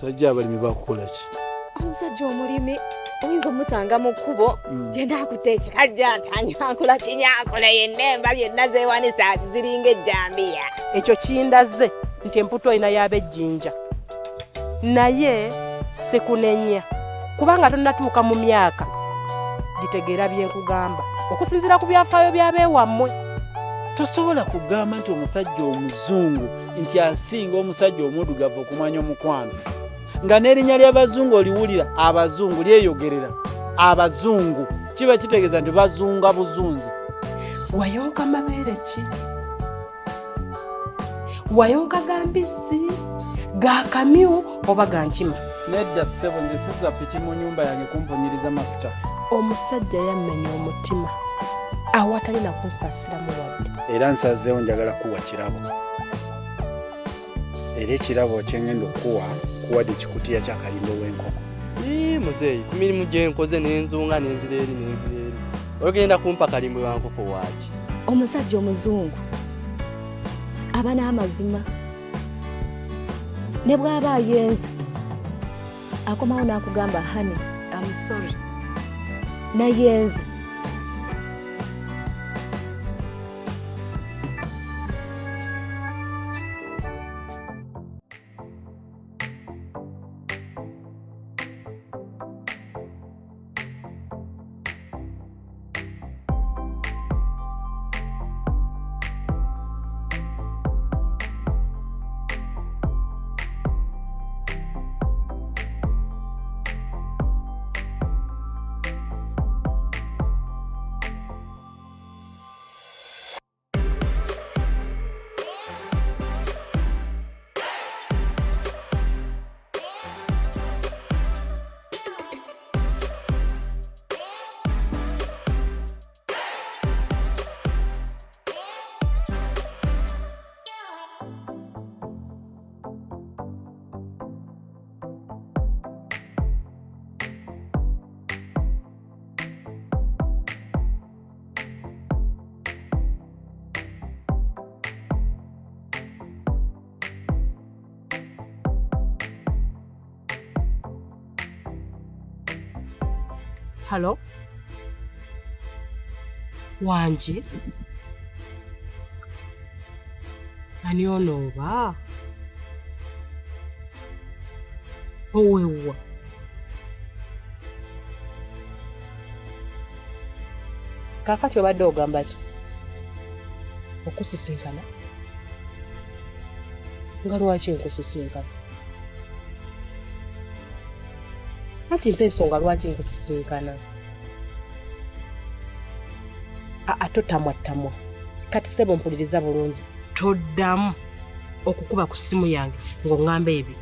Sajja abalimi bakukola ki? Omusajja omulimi oyinza omusanga mu kkubo gye nakutte ekikajja ntanyankula kinyankula yenna enva yenna zeewanisa ziringa ejjambiya. Ekyo kindaze nti emputu olina y'ab'ejjinja, naye sikunenya kubanga tonnatuuka mu myaka gitegeera bye nkugamba okusinziira ku byafaayo by'abeewammwe. Tosobola kugamba nti omusajja omuzungu nti asinga omusajja omuddugavu okumanya omukwano, nga n'erinnya ly'abazungu oliwulira abazungu lyeyogerera abazungu, kiba kitegeeza nti bazunga buzunzi. Wayonka mabeere ki? Wayonka ga mbizzi, ga kamyu oba ga nkima? Nedda ssebo, nze sisa piki mu nnyumba yange kumpunyiriza mafuta. Omusajja yammenya omutima awatali na kunsaasiramu wadde. Era nsazeewo njagala kuwa kirabo, era ekirabo kye ngenda okukuwa kuwadde ekikutiya kya kalimbe w'enkoko. Ii, muzeeyi, ku mirimu gye nkoze n'enzunga n'enzira eri n'enzira eri, ogenda kumpa kalimbwe wa nkoko waaki? Omusajja omuzungu aba n'amazima, ne bw'aba ayenza akomawo n'akugamba honey, I'm sorry, nayenze. Halo? Wangi? Ani ono oba? Owewa. Kaakati obadde ogamba ki? Okusisinkana? Nga lwaki nkusisinkana? Anti mpa ensonga lwaki nkusisinkana. Aa, totamwattamwa. Kati ssebo mpuliriza bulungi. Toddamu okukuba ku ssimu yange ng'oŋŋamba ebyo.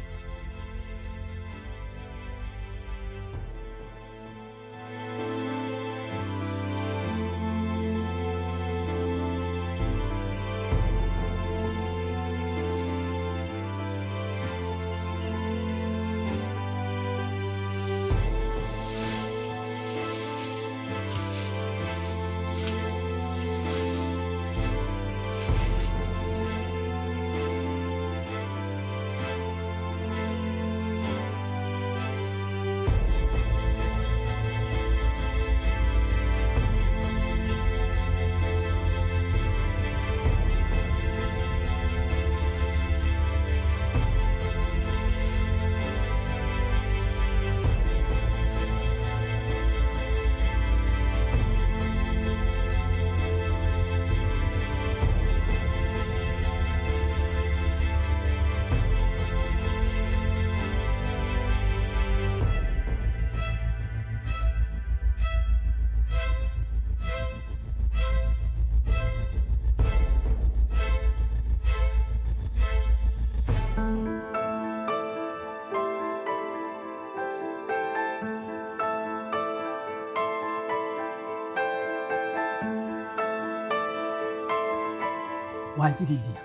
Wangi Lidia,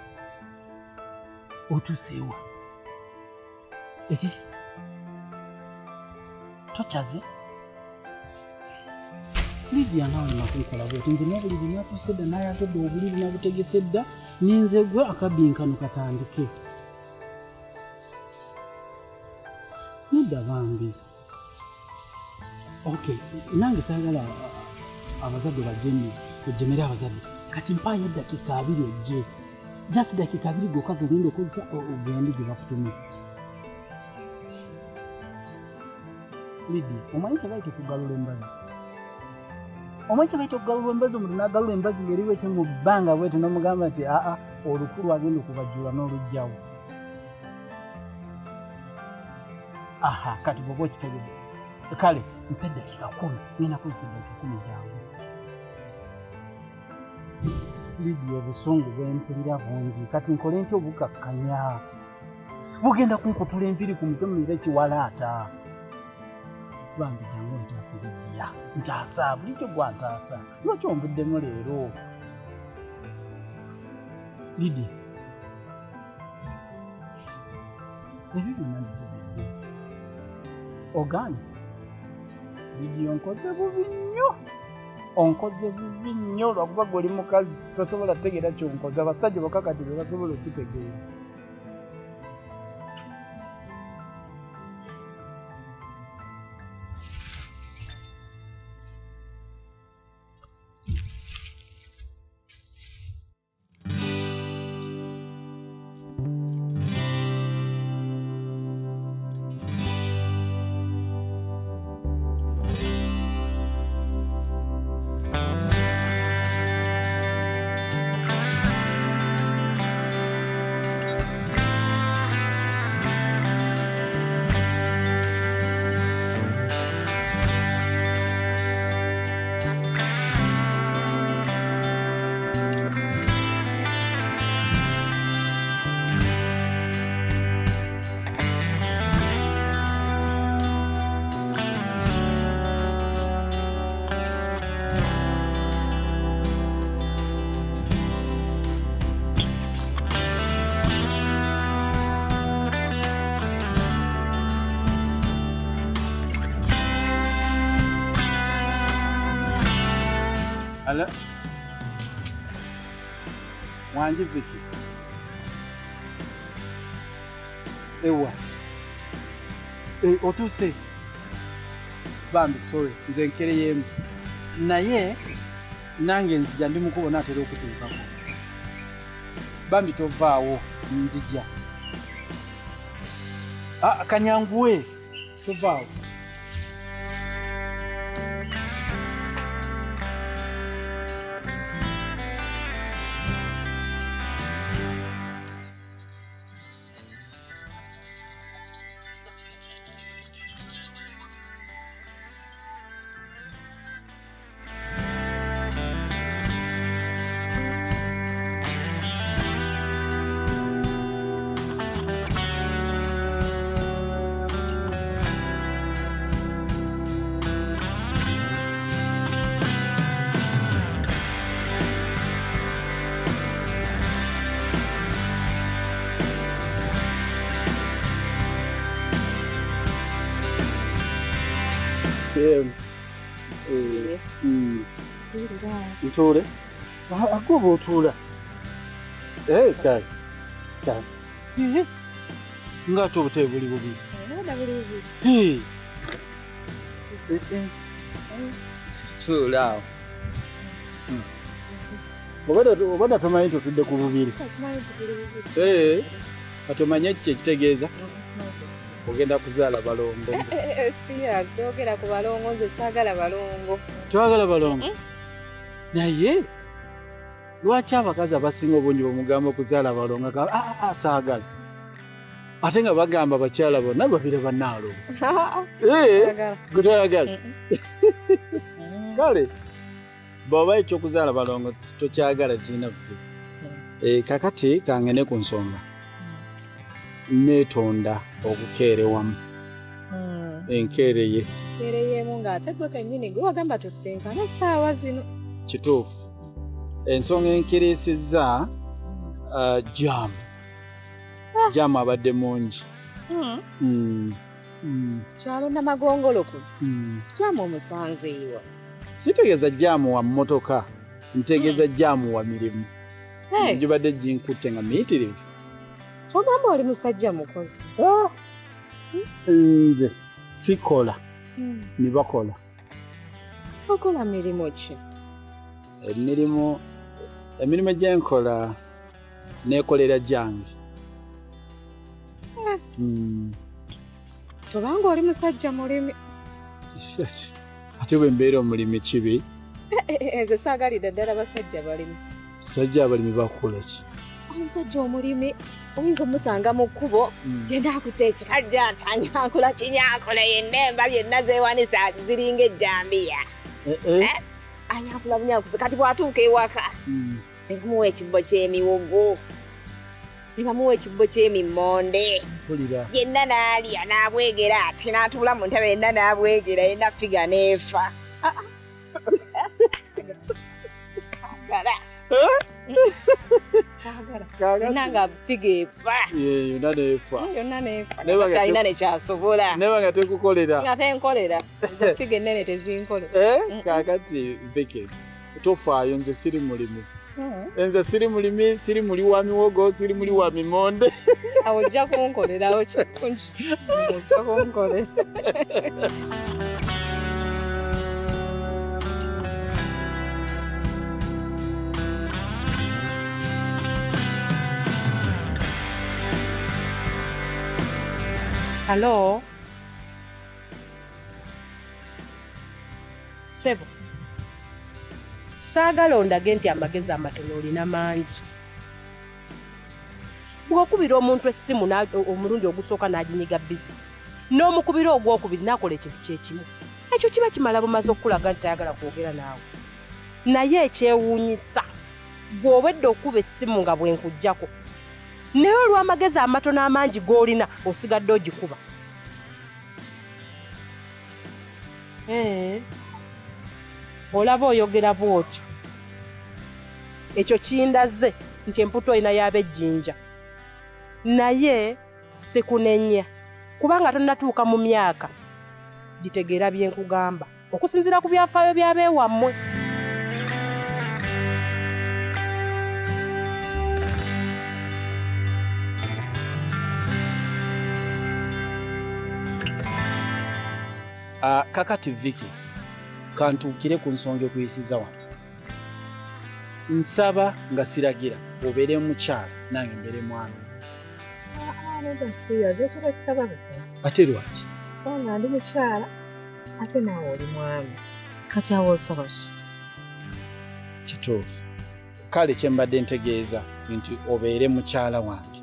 otuuseewa? Ekiki tokyaze Lidia? Naawe olema kunkola bwoti. Nze n'obuliri natuuse dda, nayaze dda, obuliri nabutegese dda, ninze gwe akabinkano katandike. Nedda bambi. Okay, nange saagala abazadde bajjemye, ojjemere abazadde. Kati mpaayo eddakiika 2 ojje. Just dakiika 2 gokka gogenda okozesa ogende gye bakutumye. Lydia, omanyi kye bayita okugalula embazzi? Omanyi kye bayita okugalula embazzi? Omuntu n'agalula embazzi ng'eriwo eti mu bbanga bw'etyo n'omugamba nti aa olukulu agenda okubajjula n'oluggyawo. Aha, kati bw'oba okitegedde. Kale, mpa eddakiika 10, ngenda kukozesa eddakiika 10 jangu. Lydia, obusungu bwe mpulira bungi, kati nkole ntya obukakkanya? Bugenda kunkutula enviiri ku mutwe mmere kiwalaata. Bambi jangu ntaasa Lydia, ntaasa, bulijjo gwa ntaasa. Lwaki onvuddemu leero? Lydia, ebyo byonna mbijogedde. Ogaanye? Lydia, onkoze bubi nnyo. Onkoze bubi nnyo lwakuba gwe oli mukazi tosobola kutegeera ky'onkoze. Abasajja bokka kati be basobola okitegeera. Hello? Wangi Vicky. Ewa. Otuuse. Bambi sorry, nze nkereyemu. Naye nange nzija ndi mukubo naatera okutuukako. Bambi tovaawo, nzija. Ah, kanyanguwe, tovaawo. Ntuule. Akuba otuula. Kale. Kale. Ng'ate obutebe buli bubi. Tuula awo. Obadde tomanyi nti otudde ku bubiri. Kati omanye eki kye kitegeeza? Ogenda kuzaala balongo. Spears, toyogera ku balongo, nze saagala balongo. Toyagala balongo? Naye lwaki abakazi abasinga obungi bw'omugamba okuzaala balongo agamba saagala, ate nga bagamba abakyala bonna babira bannaalongo? Gwe toyagala? Kale bw'oba ekyokuzaala balongo tokyagala kirina buzibu. Kakati kangende ku nsonga. Neetonda okukeerewamu. Enkeereye. Enkeereyemu ng'ate gwe kennyini gwe wagamba tusinkane essaawa zino. Kituufu. Ensonga enkiriisizza jaamu. Jaamu abadde mungi. Kyalo Namagongoloko. Jaamu omusanzeewa. Sitegeeza jaamu wa mmotoka, ntegeeza jaamu wa mirimu. Gibadde ginkutte nga miyitirivu. Ogamba oli musajja mukozi. Nze sikola ne bakola. Okola mirimu ki? Emirimu gye nkola neekolera gyange. Tobanga oli musajja mulimi. Ate bwe mbeera omulimi kibi? Nze saagalidde ddala basajja balimi. Basajja abalimi bakukola ki? Omusajja omulimi oyinza omusanga mu kkubo yenna akutte ekikajja ntanyankula kinyankula yenna enva yenna zeewanisa ziringa ejjambiya. Anyankula bunyankuzi kati bw'atuuka ewaka ne bamuwa ekibbo ky'emiwogo, ne bamuwa ekibbo ky'emimmonde, yenna n'alya n'abwegera ate n'atuula mu ntebe yenna n'abwegera yenna figa n'efa. Yonna nga figa efa. Yonna n'efa. Yonna n'efa. Kyalina ne kyasobola. Neba nga tekukolera. Nga tenkolera. Nze figa ennene tezinkolera. Kaakati Vicky, tofaayo nze siri mulimi. Nze siri mulimi, siri muli wa miwogo, siri muli wa mimonde. Awo ojja kunkolerawo kirungi. Ojja kunkolera. Hello? Sebo. Saagala ondage nti amagezi amatono olina mangi. Bw'okubira omuntu essimu omulundi ogusooka n'aginyiga bizi, n'omukubira ogwokubiri n'akola ekintu kye kimu. Ekyo kiba kimala bumaze okukulaga nti tayagala kwogera naawe. Naye ekyewuunyisa, bw'obwedda okuba essimu nga bwe nkuggyako, naye olw'amagezi amatono amangi g'olina osigadde ogikuba. Olaba oyogera bw'otyo. Ekyo kindaze nti emputu olina y'ab'ejjinja. Naye sikunenya kubanga tonnatuuka mu myaka gitegeera bye nkugamba okusinziira ku byafaayo by'abeewammwe. Kakati Vicky, kantuukire ku nsonga ekuyisiza wano. Nsaba nga siragira obeere mukyala nange mbeere mwami. Ate lwaki? Kubanga ndi mukyala ate naawe oli mwami. Kati awo osaba ki? Kituufu. Kale kye mbadde ntegeeza nti obeere mukyala wange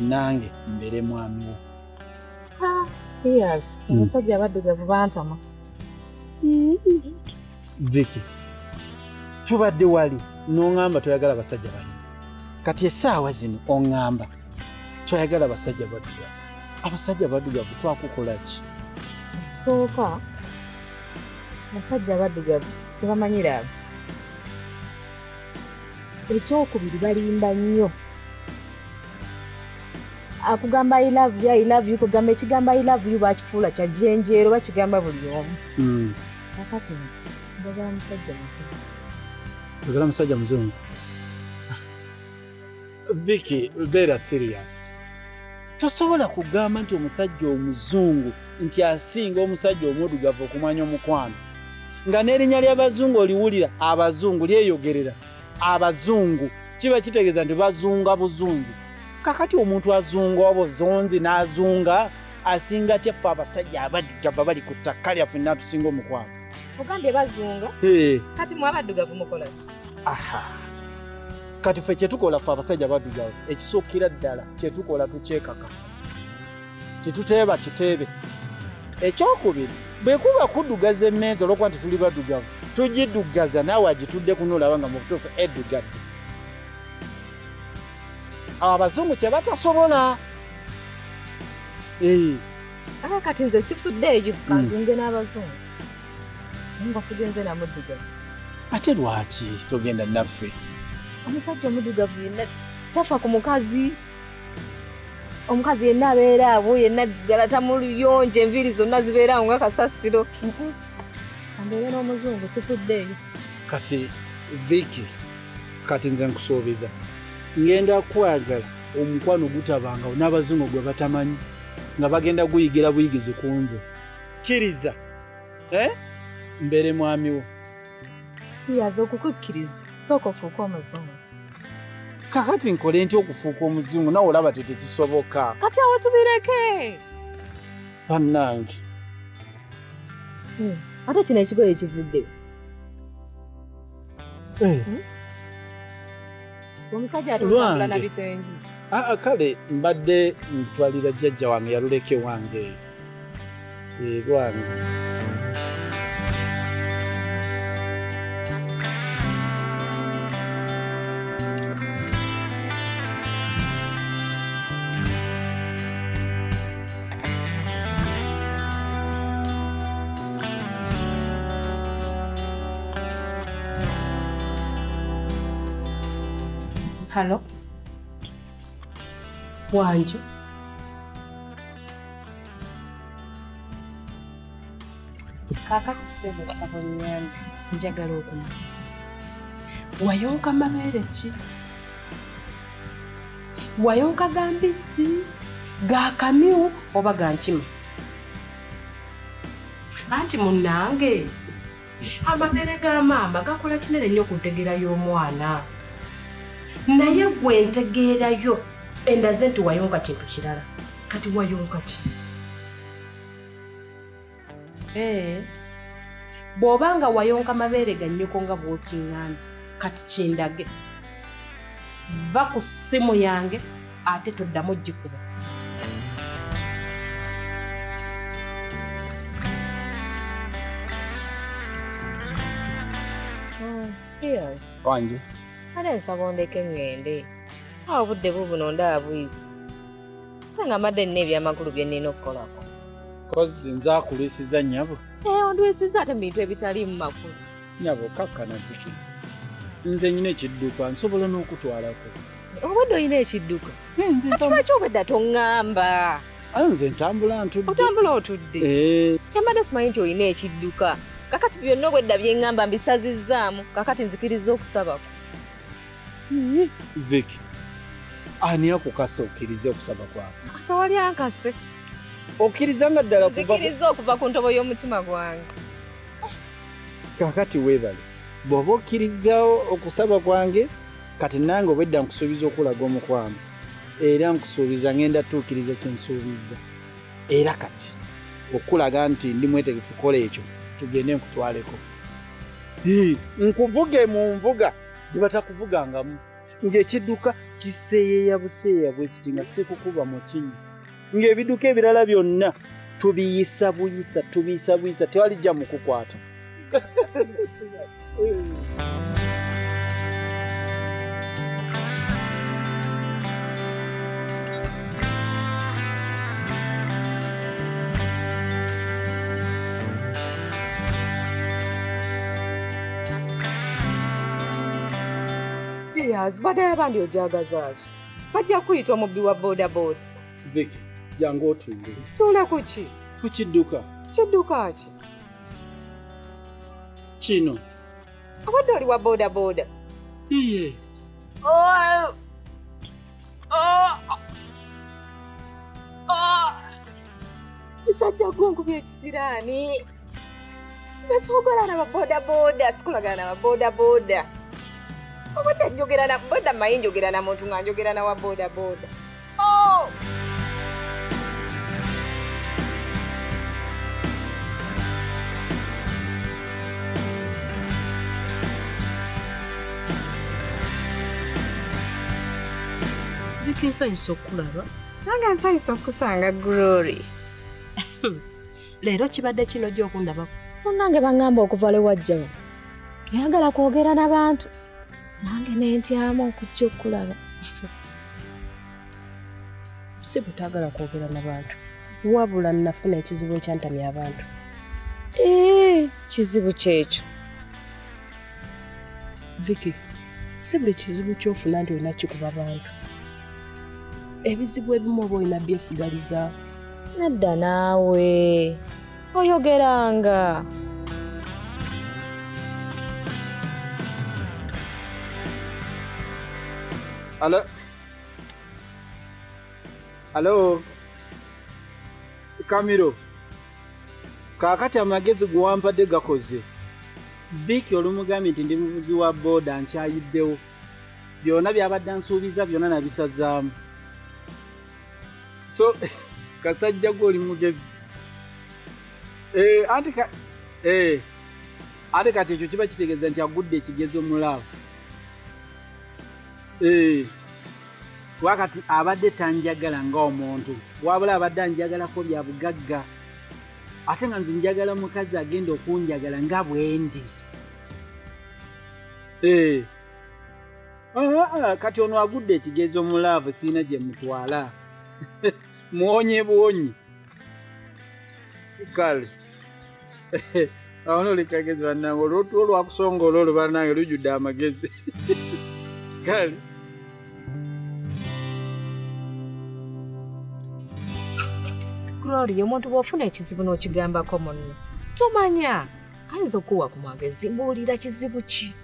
nange mbeere mwami wo. Spears, abasajja abaddugavu bantama. Vicky, tubadde wali n'oŋŋamba toyagala basajja balimi. Kati essaawa zino oŋŋamba toyagala basajja baddugavu. Abasajja baddugavu twakukola ki? Sooka, abasajja abaddugavu tebamanyi laavu. Ekyokubiri balimba nnyo. Akugamba I love you, I love you, kugamba ekigambo I love you bakifuula kya jjenjeero bakigamba buli omu. Kakati nze njagala musajja muzungu. Njagala musajja muzungu? Vicky, beera serious. Tosobola kugamba nti omusajja omuzungu nti asinga omusajja omuddugavu okumanya omukwano. Nga n'erinnya ly'abazungu oliwulira abazungu lyeyogerera. Abazungu kiba kitegeeza nti bazunga buzunzi. Kakati omuntu azunga obuzunzi n'azunga asinga atya ffe abasajja abaddugavu abali ku ttaka lyaffe n'atusinga omukwano? Ogambye bazunga? Kati mwe abaddugavu mukola ki? Aha. Kati ffe kye tukola ffe abasajja abaddugavu ekisookera ddala kye tukola tukyekakasa. Tetuteeba kiteebe. Ekyokubiri, bwe kuba kuddugaza emmeeza olw'okuba nti tuli baddugavu, tugiddugaza naawe agitudde kuno olaba nga mu butuufu eddugadde. Abazungu kye batasobola. Kati nze sifuddeeyo kanzunge n'abazungu. Nga sigenze na muddugavu. Ate lwaki togenda naffe? Omusajja omuddugavu yenna tafa ku mukazi. Omukazi yenna abeera awo yenna ddala tamuluyonja enviiri zonna zibeera awo nga kasasiro. Ambeere n'omuzungu sifuddeeyo. Kati Vicky, kati nze nkusuubiza. Ngenda kwagala omukwano gutabangawo n'abazungu gwe batamanyi. Nga bagenda guyigira buyigizi ku nze. Kkiriza. Mbeere mwami wo. Spears okukukkiriza. Sooka ofuuke omuzungu. Kakati nkole ntya okufuuka omuzungu nawe olaba tekisoboka. Kati awo tubireke. Bannange. Ate kino ekigoye kivudde. Omusajja atambula na bitengi. Kale mbadde ntwalira jjajja wange yaluleka ewange. Lwange. Halo. Wanje. Kaakati ssebo ssaba onnyambe, njagala okumanya. Wayonka mabeere ki? Wayonka ga mbizzi, ga kamyu oba ga nkima? Anti munnange, amabeere ga maama gakola kinene nnyo ku ntegeera y'omwana. Naye gwe ntegeerayo endaze nti wayonka kintu kirala. Kati wayonka ki? Bw'oba nga wayonka mabeere ga nnyoko nga bw'okiŋŋambye, kati kindage. Va ku ssimu yange ate toddamu gikuba. Spears. Wanje. Ate nsaba ondeke ŋŋende. Awo obudde bubuno ndaba buyise. Ate nga mbadde nnina ebyamakulu bye nnina okukolako. Kozzi nze akulwisiza nnyabo. Ondwisiza ate mu bintu ebitaliimu makulu. Nnyabo kakkana Vicky. Nze nnina ekidduka nsobola n'okutwalako. Obadde olina ekidduka? Kati lwaki obwedda toŋŋamba? Nze ntambula ntudde. Otambula otudde? Mbadde simanyi nti olina ekidduka. Kakati byonna obwedda bye ŋŋamba mbisazizzaamu. Kakati nzikiriza okusabako. Vicky, ani akukase okkirize okusaba kwange? Tewali ankase. Okkiriza nga ddala kuva nzikiriza okuva ku ntobo y'omutima gwange. Kakati weebale. Bw'oba okkiriza okusaba kwange, kati nange obwedda nkusuubiza okulaga omukwano. Era nkusuubiza ngenda tuukiriza kye nsuubiza. Era kati okulaga nti ndi mwetegefu kukola ekyo, tugende nkutwaleko. Nkuvuge mu nvuga gye batakuvugangamu. Ng'ekidduka kiseeyeeya buseeyeeya bwe kiti nga sikukuba mu kinnya. Ng'ebidduka ebirala byonna tubiyisa buyisa, tubiyisa buyisa, tewalijja mu kukwata. Spears, badde abandi ojagaza ki? Bajja kuyita omubbi wa bodaboda. Vicky, jangu otuule. Tuule ku ki? Ku kidduka. Kidduka ki? Kino. Obadde oli wa bodaboda? Iye. Kisajja gwe onkubye ekisiraani. Nze sikolagana na babodaboda, sikolagana na babodaboda. Obadde njogera na boda mmanyi njogera na muntu nga njogera na wa bodaboda. Vicky, nsanyusa okukulaba. Nange nsanyusa okusanga Glory. Leero kibadde kino gy'okundabako. Munnange baŋŋamba okuva lwe wajja wano. Toyagala kwogera n'abantu. Nange ne ntyamu okujja okulaba. Si butaagala kwogera n'abantu. Wabula nafuna ekizibu ekyantamya abantu. Kizibu kyekyo. Vicky, si buli kizibu ky'ofuna nti olina kikuba bantu. Ebizibu ebimu oba olina byesigaliza. Nedda naawe. Oyogeranga. Alo. Alo. Kamiro, kaakati amagezi ge wampadde gakoze. Vicky olumugambye nti ndi muvuzi wa booda nkyayiddewo. Byonna by'abadde ansuubiza byonna nabisazaamu. So kasajja gwe oli mugezi. Anti ate kati ekyo kiba kitegeeza nti agudde ekigezo mu laavu. Wakati abadde tanjagala ng'omuntu, wabula abadde anjagalako bya bugagga. Ate nga nze njagala mukazi agenda okunjagala nga bwendi. Kati ono agudde ekigezo mu laavu sirina gye mutwala. Muwonye buwonyi. Kale. Awo nno oli kagezi bannange, olw'otulo lwakusongola olwo bannange lujjudde amagezi. Kale. Gloria, omuntu bw'ofuna ekizibu n'okigambako munno, tomanya ayinza okuwa ku magezi. Mbuulira kizibu ki?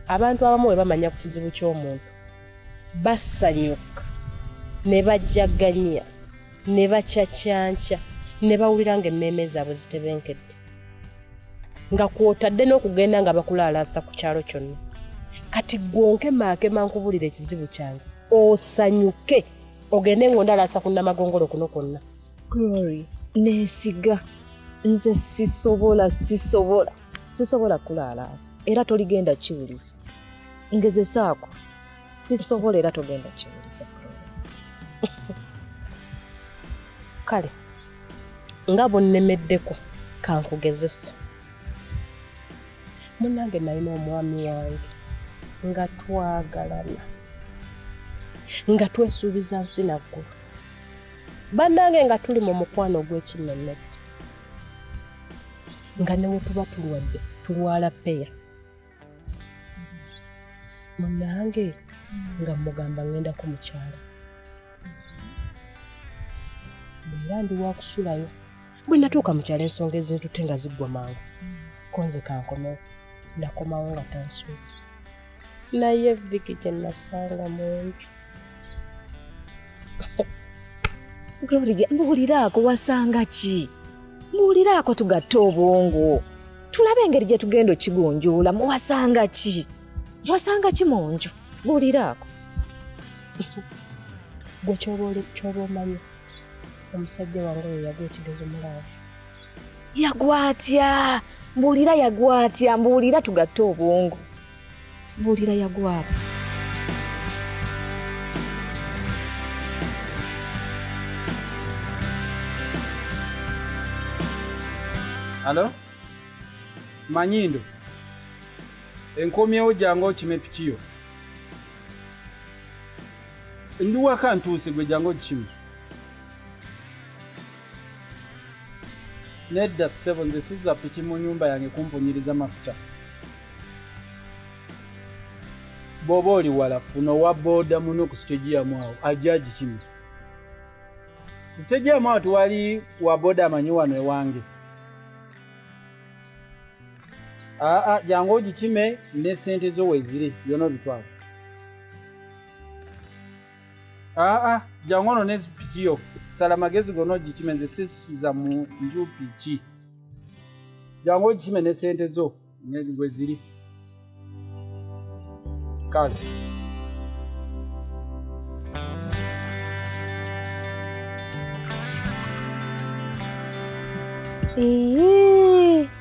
Abantu abamu bwe bamanya ku kizibu ky'omuntu basanyuka ne bajaganya ne bakyakyanca ne bawulira ng'emmeeme zaabwe zitebenkedde, nga kw'otadde n'okugenda nga bakulaalaasa ku kyalo kyonna. Kati gwonkemaakema nkubulira ekizibu kyange osanyuke ogende ng'ondalaasa ku Namagongolo kuno kwonna. Glory, neesiga nze sisobola kulaalaasa era toligenda kiwuliza. Ngezesaako sisobola era togenda kiwuliza. Kale nga bonnemeddeko kankugezesa. Munnange nalina omwami wange nga twagalana nga twesuubiza nsi naggulu. Bannange nga tuli mu mukwano ogw'ekimmemmette, nga ne we tuba tulwadde tulwala peya. Munnange nga mmugamba ŋŋendako mu kyalo, era ndi wa kusulayo. Bwe natuuka mu kyalo ensonga ezintutte nga ziggwa mangu, ko nze kankomewo. Nakomawo nga tansuubiza. Naye Vicky gye nasanga mu nju. Gloria, mbuuliraako wasanga ki? Mbuuliraako tugatte obwongo. Tulabe engeri gye tugenda okigonjoolamu. Wasanga ki? Wasanga ki mu nju? Mbuuliraako. Gwe ky'oba omanyi, omusajja wange oyo yagwa ekigezo mu laavu. Yagwa atya? Mbuulira yagwa atya? Mbuulira tugatte obwongo. Mbuulira yagwa atya? Alo? Manyindo. Enkomyewo jangu okime piki yo. Ndi waka ntuuse gwe jangu okime. Nedda ssebo nze sizza piki mu nnyumba yange kumpunyiriza mafuta. Bw'oba oli wala funa owa booda muno ku siteegi yamu awo ajja agikime. Ku siteegi yamu awo tewali wa booda amanyi wano ewange. Aa, jangu ogikime ne ssente zo weeziri byonna obitwala. Aa, jangu ono ne piki yo. Sala magezi gonna ogikime nze sisuza mu nju piki. Jangu ogikime ne ssente zo weeziri. Kale.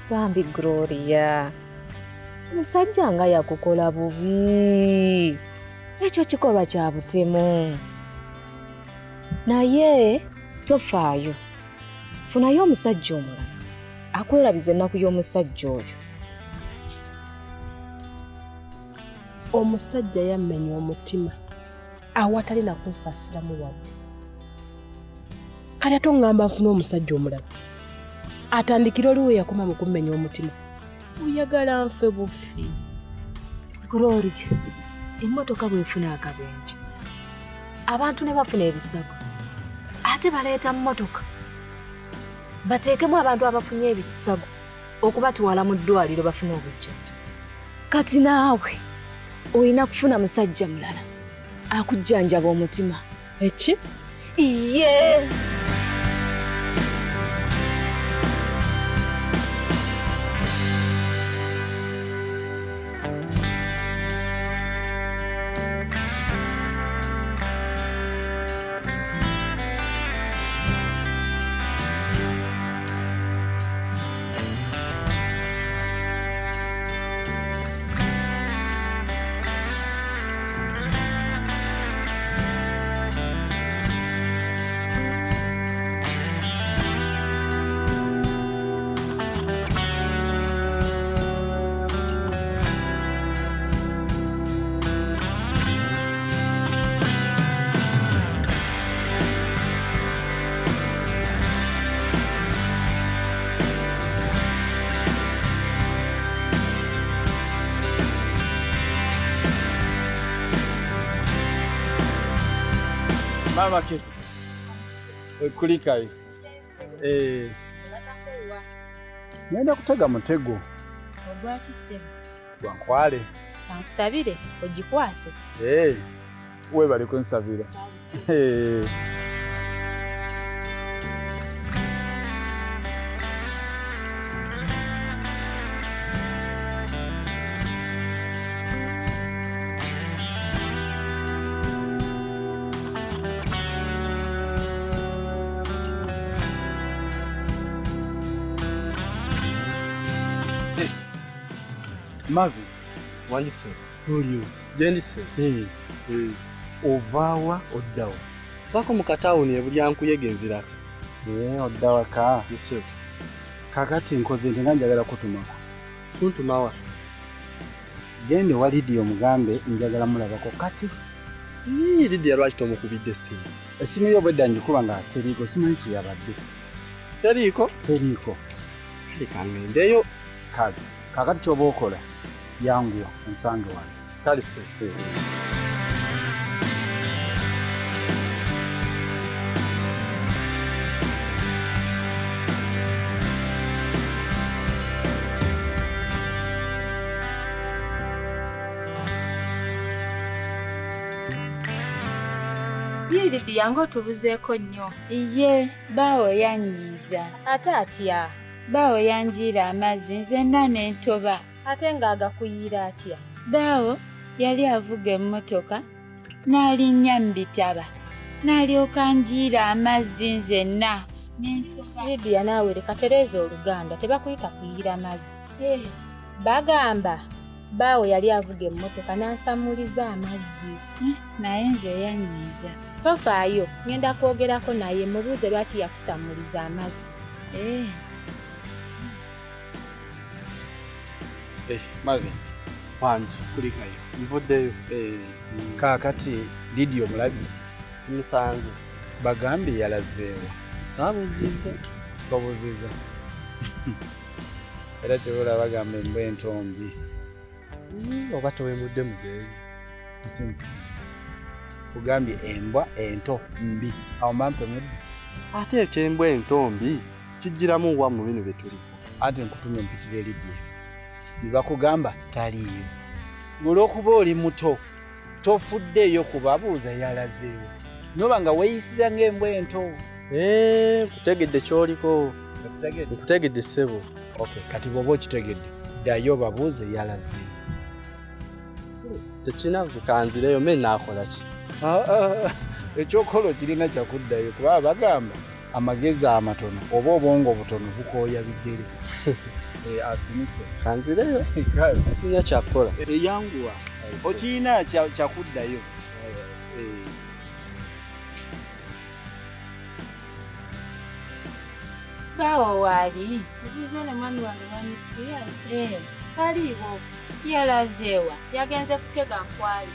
Bambi Gloria, omusajja nga yakukola bubi. Ekyo kikolwa kya butemu. Naye tofaayo, funayo omusajja omulala akwerabiza ennaku y'omusajja oyo. Omusajja yammenya omutima awatali na kunsaasiramu wadde. Kale ate oŋŋamba nfune omusajja omulala atandikire oli we yakoma mu kummenya omutima. Oyagala nfe bufi. Gloria, emmotoka bw'efuna akabenje, abantu ne bafuna ebisago, ate baleeta mmotoka bateekemu abantu abafunye ebisago okubatwala mu ddwaliro bafune obujjanjabi. Kati naawe olina kufuna musajja mulala akujjanjaba omutima. Eki? Iye! Maama Keke. Kulikayo. Ngenda kutega mutego. Ogwaki ssebo? Gwa nkwale. Kankusabire ogikwase. Weebale kunsabira. Mavi. Wandise. Oliyo. Gendise. Ovaawa oddawa. Bako mu katawuni ebulyankuyege nziraka. Oddawa ka. Yes. Kakati nkoze nti nga njagala kutumako. Kuntumawa. Gende wa Lidiya omugambe njagala mulabako kati. Lidiya lwaki tomukubidde essimu? Essimu yo obwedda ngikuba nga teriiko, simanyi kye yabadde. Teriiko? Teriiko. Leka ngendeyo. Kale, kakati ky'oba okola yanguwa onsange wano. Kale ssebo. Lidiya ng'otubuzeeko nnyo. Iye, bbaawo yannyiiza. Ate atya? Bbaawo yanjiira amazzi nzenna ne ntoba. Ate ng'agakuyiira atya? Bbaawo yali avuga emmotoka n'alinnya mu bitaba n'alyoka anjiira amazzi nzenna ne ntoba. Lidiya naawe leka tereeza Oluganda, tebakuyita kuyiira mazzi. Bagamba bbaawo yali avuga emmotoka n'ansamuliza amazzi. Naye nze yannyiiza. Tofaayo, ngenda kwogerako naye mubuuze lwaki yakusamuliza amazzi. Mavi. Wangi. Kulikayo. Nvuddeyo. Kaakati Lidiya omulabye? Simusanze. Bagambye yalazeewa. Saabuuzizza. Babuuzizza. Era tebula bagamba embwa entombi. Oba towemudde muzeeyi. Kugambye embwa ento mbi. Awo mampe mudde. Ate ekyembwa entombi kijjiramu wa mu bino bye tuliko. Ate nkutumye mpitire Lidiya. Ne bakugamba taliiyo. Olw'okuba oli muto tofuddeeyo kubabuuza yalazeewo. N'oba nga weeyisiza ng'embwa ento. Nkutegedde ky'oliko. Nkutegedde ssebo. Okay, kati bw'oba okitegedde ddayo babuuze yalazeewo. Tekinavu kanzireyo me naakola ki? Ekyokola kirina kyakuddayo kuba bagamba amagezi amatono oba obwongo obutono bukooya bigere. Asimise. Kanzireyo. Sina kyakukola. Eyanguwa. Okirina kyakuddayo. Bbaawo waali? Obuuza ono mwami wange mwami Sikiriyazi? Taliiwo. Yalazeewa? Yagenze kutega nkwale.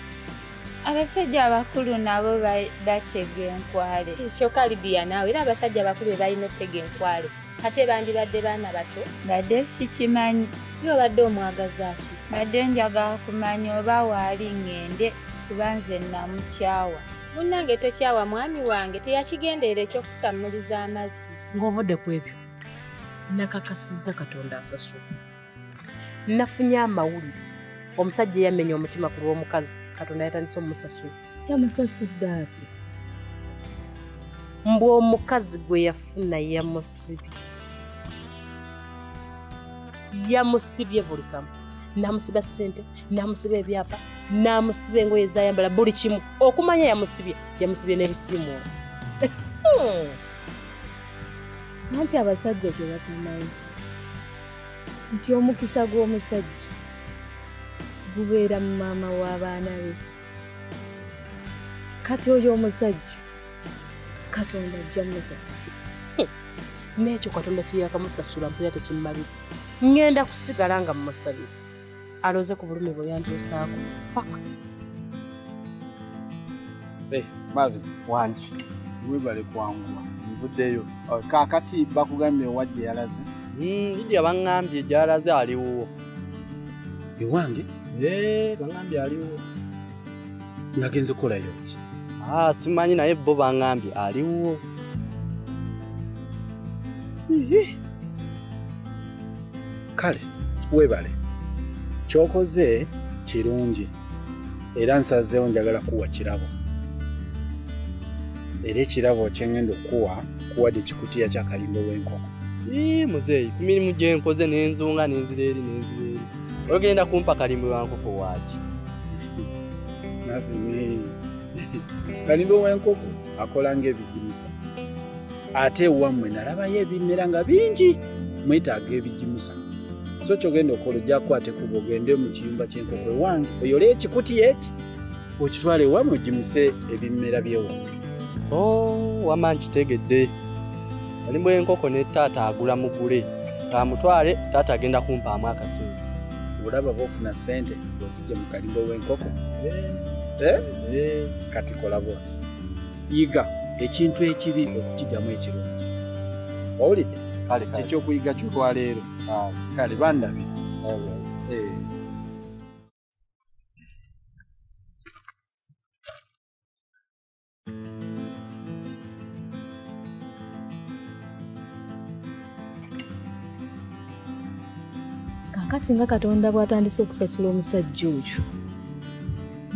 Abasajja abakulu nabo batega enkwale. Kyokka Lidiya naawe era abasajja abakulu be balina okutega enkwale. Ate bandibadde baana bato. Badde sikimanyi. Ye obadde omwagaza ki? Badde njagala kumanya oba waali ŋŋende kuba nze namukyawa. Munnange tokyawa mwami wange teyakigenderera eky'okusammuliza amazzi. Ng'ovudde ku ebyo, nakakasizza Katonda asasula. Nafunye amawulire. Omusajja eyamenya omutima ku lw'omukazi, Katonda yatandise omusasula. Yamusasudde ati? Mbu omukazi gwe yafuna yamusibye. Yamusibye buli kamu. N'amusiba ssente, n'amusiba ebyapa, n'amusiba engoye z'ayambala buli kimu. Okumanya yamusibye, yamusibye n'ebisiimuulo. Anti abasajja kye batamanyi nti omukisa gw'omusajja gubeera mu maama w'abaana be. Kati oyo omusajja Katonda ajja musasula. N'ekyo Katonda kye yakamusasula mpulira tekimmalira. Ŋŋenda kusigala nga mmusabira aloze ku bulumi bwe yantuusaako paka. Mavi. Wangi. Weebale kwanguwa. Nvuddeyo. Kaakati bakugambye wa gye yalaze? Lidiya baŋŋambye gy'alaze aliwo. Ewange? Baŋŋambye aliwo. Yagenze kukolayo ki? Simanyi naye bo baŋŋambye aliwo. Kale weebale, ky'okoze kirungi era nsazeewo njagala kuwa kirabo, era ekirabo kye ŋŋenda okukuwa kuwadde ekikutiya kya kalimbo w'enkoko. Muzeeyi, ku mirimu gye nkoze n'enzunga n'enzira eri n'enzira eri, ogenda kumpa kalimbo wa nkoko waaki? Kalimbo w'enkoko akola ng'ebigimusa, ate ewammwe nalabayo ebimera nga bingi, mwetaaga ebigimusa. So ky'ogenda okukola ojja kukwata ekkubo ogende mu kiyumba ky'enkoko ewange oyole ekikutiya eki okitwale ewammwe ogimuse ebimera by'ewammwe. Wamma nkitegedde. Kalimbo w'enkoko ne taata agula mugule, kamutwale taata agenda kumpaamu akasente. Olaba bw'ofuna ssente ozigye mu kalimbo w'enkoko. Kati kola bw'oti, yiga ekintu ekibi okukigyamu ekirungi. Owulidde? Kyekyokuyiga ky'olwaleero. Kale bandabe. Kaakati nga Katonda bw'atandise okusasula omusajja oyo,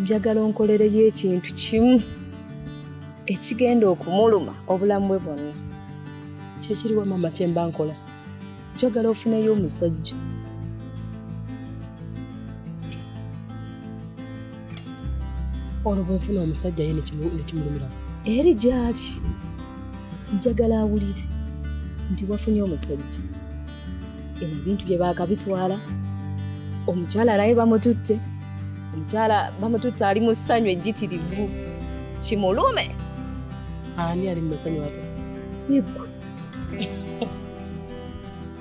njagala onkolereyo ekintu kimu ekigenda okumuluma obulamu bwe bwonna. Kyekiriwa maama kye mba nkola? Njagala ofuneyo omusajja. Olwo bwe nfuna omusajja ye ne kimulumira? Eri gy'ali njagala awulire nti wafunye omusajja. Eno ebintu bye baakabitwala, omukyala naye bamututte, omukyala bamututte ali mu ssanyu ejjitirivu. Kimulume. Ani ali mu masanyu ate? Yeggwe.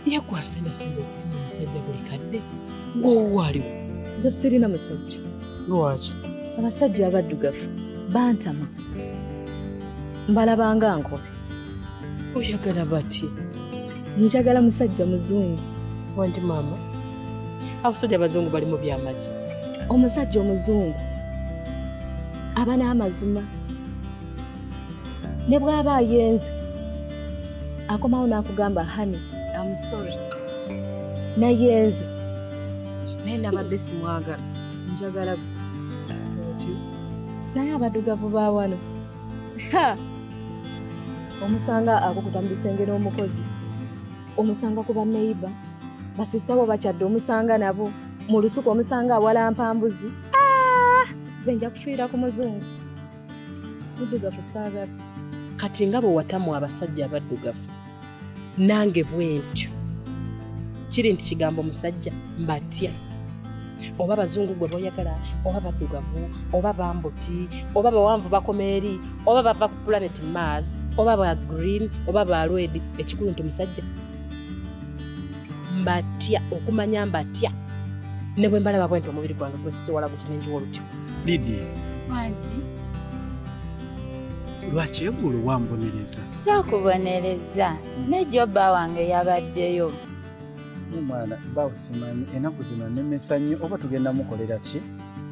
Yeggwe asendasenda okufuna omusajja buli kadde. Gw'owuwo aliwo? Nze sirina musajja. Lwaki? Abasajja abaddugavu bantama, mbalabanga nkobe. Oyagala batya? Njagala musajja muzungu. Wanti maama, abasajja abazungu bali mu byamagi. Omusajja omuzungu aba n'amazima, ne bw'aba ayenze akomawo n'akugamba honey, I'm sorry, nayenze naye nabadde simwagala. Njagala naye abaddugavu ba wano omusanga akukuta mu bisenge n'omukozi, omusanga ku banneiba, basisita bo bakyadde omusanga nabo mu lusuku, omusanga awalampa mbuzi. Nze nja kufiira ku muzungu muddugavu saagala. Kati nga bwe watamu abasajja abaddugavu, nange bwe ntyo. Kiri nti kigambo musajja mbatya. Oba bazungu gwe boyagala, oba baddugavu, oba bambuti, oba bawanvu bakoma eri, oba bava ku planet Mars, oba ba green, oba ba red, ekikulu nti musajja mbatya, okumanya mbatya. Ne bwe mbalaba bwe nti omubiri gwange gwesiwala guti ne njiwa olutyo. Lydia. Wangi. Lwaki eggulo wambonereza? Saakubonereza, ne jobba wange yabaddeyo. Omwana bawo simanyi ennaku zino nnemesa nnyo, oba tugenda mukolera ki?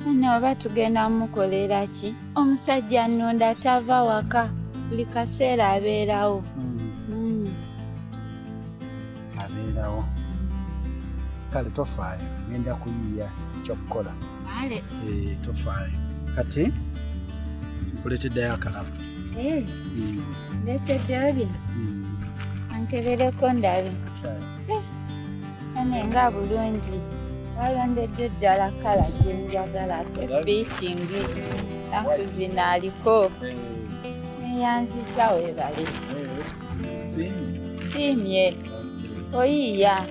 Nne oba tugenda mukolera ki? Omusajja nnunda tava waka, buli kaseera abeerawo. Abeerawo. Kale tofaayo, ngenda kuyiiya ekyokukola. Kale. Tofaayo. Kati nkuleeteddeyo akalabo. Ndeeteddeyo bino. Ankebereko ndabe. Ane nga bulungi. Walondedde ddala kkala gye njagala ate fitting. Ennaku zino aliko. Neeyanzizza weebale. Siimye. Oyiiya.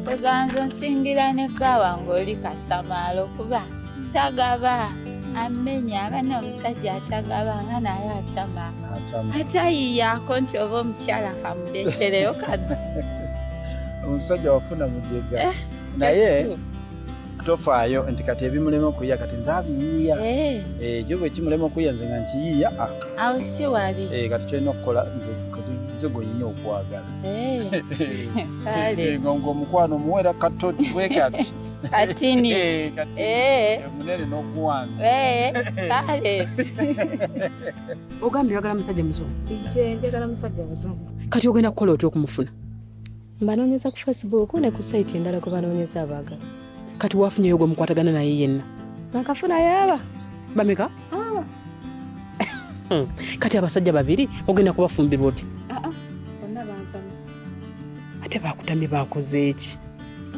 Teganza onsingira ne bba wange oli kasamaalo kuba tagaba. Amenya abana omusajja atagaba nga naye atama. Atayiyaako nti oba omukyala kamuleetereyo kano. Omusajja wafuna mujega. Naye tofaayo nti kati ebimulema okuyiya kati nze abiyiiya. Ekyo bwe kimulema okuyiya nze nga nkiyiiya. Awo si wabi. Kati kyolina okukola nze gw'olina okwagala. Kale. Ng'omukwano omuwera katoti bwe kati. Katini. Eh, munene n'okuwanza. Eh, kale. Ogambye oyagala musajja muzungu? Ye, njagala musajja muzungu. Kati ogenda kukola otya okumufuna? Mbanoonyeza ku Facebook ne ku site endala kwe banoonyeza abaagala. Kati wafunyeyo gwe mukwatagana naye yenna? Nakafuna yaaba. Bameka? Kati abasajja babiri ogenda kubafumbirwa oti? Bonna bantamu. Ate bakutamye bakoze eki?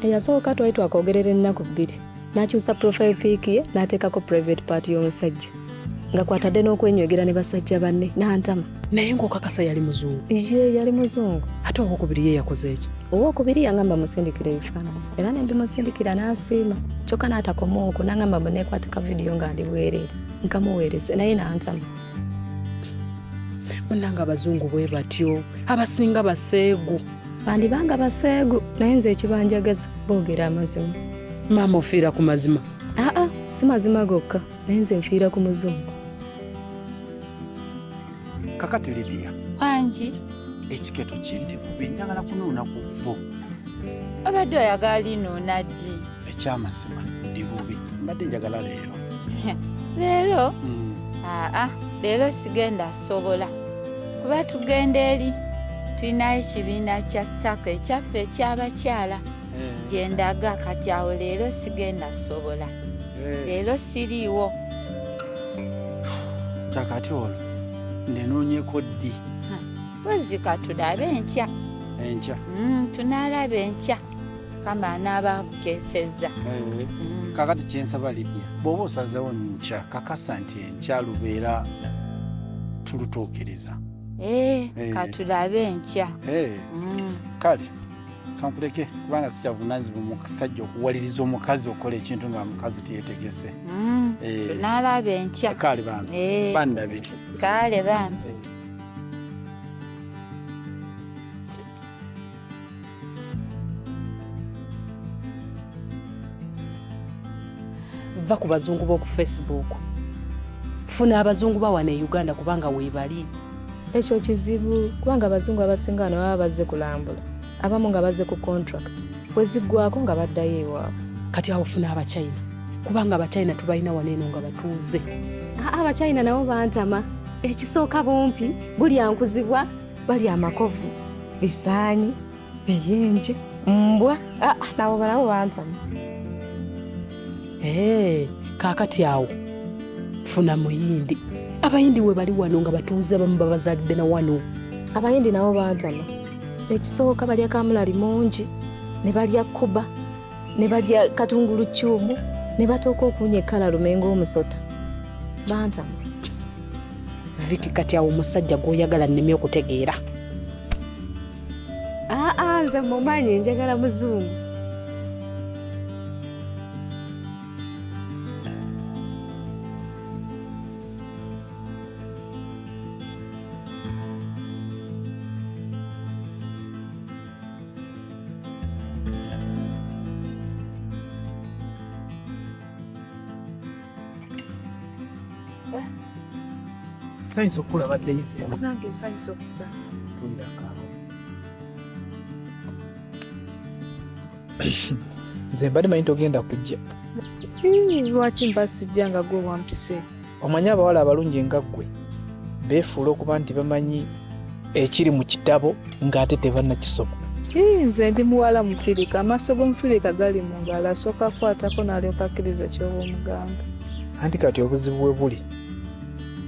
Eyasooka twali twakoogerera ennaku bbiri n'akyusa profile pic ye n'ateekako private part y'omusajja nga kwatadde n'okwenywegera ne basajja banne n'antama. Naye ng'okakasa yali muzungu? Ye, yali muzungu. Ate owokubiri ye yakoze eki? Owokubiri yangamba musindikira ebifaananyi era ne mbimusindikira n'asiima kyokka n'atakoma okwo n'angamba mbu neekwatika vidiyo nga ndi bwereere nkamuweereze naye n'antama. Munnange abazungu bwe batyo abasinga baseegu. Bandibanga baseegu naye nze ekibanjagaza boogera amazima. Maama ofiira ku mazima? Aa, si mazima gokka naye nze nfiira ku muzungu. Kakati Lydia. Wangi. Ekiketo kindi kubi njagala kunuuna ku vvu. Obadde oyagala linuuna ddi? Ekyamazima ndi bubi mbadde njagala leero. Leero? Aa, leero sigenda sobola kuba tugenda eri tulinayo ekibiina kya SACCO ekyaffe eky'abakyala gye ndaga kati awo leero sigenda sobola. Leero siriiwo. Kakati olwo ndinoonyeko ddi? Mpozi katulabe enkya. Enkya? Tunaalaba enkya kama anaaba akukeesezza. Kakati kyensaba Lydia, bw'oba osazeewo nkya kakasa nti enkya lubeera tulutuukiriza. Katulabe enkya. Kale kankuleke kubanga sikyavunaanyizibwa omusajja okuwaliriza omukazi okukola ekintu nga mukazi teyeetegese. Tunaalaba enkya. Kale bambi, bandabire. Kale bambi. Va ku bazungu b'oku Facebook. Funa abazungu ba wano e Uganda kubanga weebali. Ekyo kizibu kubanga abazungu abasinga wano baba bazze kulambula. Abamu nga bazze ku contract. Bwe ziggwako nga baddayo ewaabwe. Kati awo funa Abachina kubanga Abachina tubalina wano eno nga batuuze. Abachina nabo bantama. Ekisooka bumpi bulya nkuzibwa balya amakovu, bisaanyi, biyenje, mbwa. Nabo nabo bantama. Kaakati awo funa muyindi. Abayindi we bali wano nga batuuze abamu babazadde na wano. Abayindi nabo bantama. Ekisooka balya kamulali mungi, ne balya kuba, ne balya katungulu kyumu, ne batooka okuwunya ekkala lumengo omusota. Bantama. Viki kati awo omusajja gw'oyagala nnemye okutegeera. Nze mumanyi njagala muzungu. Nsanyusa okulaba Daisy. Nange nsanyusa okusanga. Tulirako. Nze mbadde manyi togenda kujja. Lwaki mba sijja nga gwe wampise? Omanyi abawala abalungi nga ggwe beefuula okuba nti bamanyi ekiri mu kitabo ng'ate tebannakisoma. Nze ndi muwala mufirika, amaaso g'omufirika gali mu ngalo, asooka kukwatako n'alyoka akkiriza ky'oba omugamba. Anti kati obuzibu bwe buli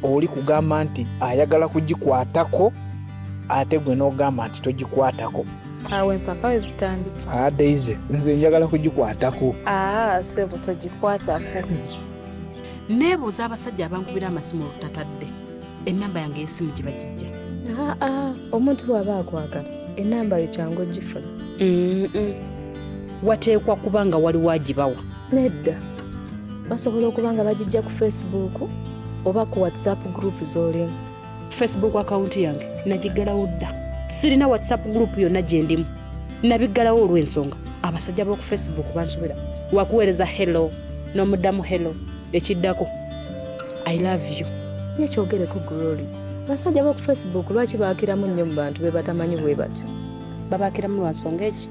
oli kugamba nti ayagala kugikwatako ate gwe n'ogamba nti togikwatako. Awo empaka we zitandika. Daisy, nze njagala kugikwatako. Ssebo togikwatako. Neebuuza abasajja abankubira amasimu olutatadde ennamba yange y'essimu gye bagijja. Omuntu bw'aba akwagala ennamba yo kyangu ogifuna. Wateekwa kuba nga waliwo agibawa. Nedda, basobola okuba nga bagijja ku Facebook oba ku WhatsApp group z'olimu. Facebook account yange nagiggalawo dda. Sirina WhatsApp group yonna gye ndimu. Nabiggalawo olw'ensonga abasajja b'oku Facebook bansobera. Wakuweereza hello n'omuddamu hello ekiddako I love you. Nekyogereko Glory. Abasajja b'oku Facebook lwaki baakiramu nnyo mu bantu be batamanyi bwe batyo? Babaakiramu lwa nsonga eki?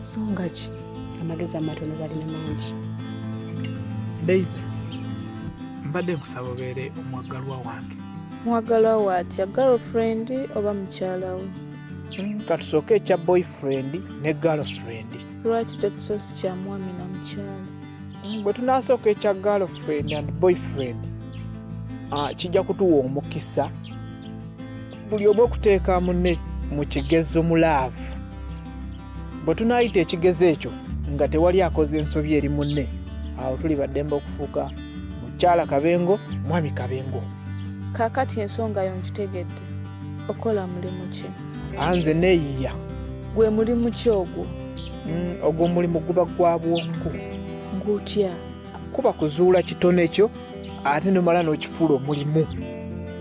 Nsonga ki? Amagezi amatono balina mangi. Daisy, mbadde nkusaba obeere omwagalwa wange. Mwagalwa wo atya, girlfriend oba mukyala we? Katusooke ekya boyfriend ne girlfriend. Lwaki tetusoose kya mwami na mukyala? Bwe tunaasooka ekya girlfriend and boyfriend, kijja kutuwa omukisa buli omu okuteeka munne mu kigezo mu love. Bwe tunaayita ekigezo ekyo nga tewali akoze ensobi eri munne, awo tuli baddembe okufuuka mukyala Kabengo, mwami Kabengo. Kaakati ensonga yo nkitegedde. Okola mulimu ki? Nze neeyiya. Gwe mulimu ki ogwo? Ogwo omulimu guba gwa bwongo. Gutya? Kuba kuzuula kitone kyo ate nomala n'okifuula omulimu.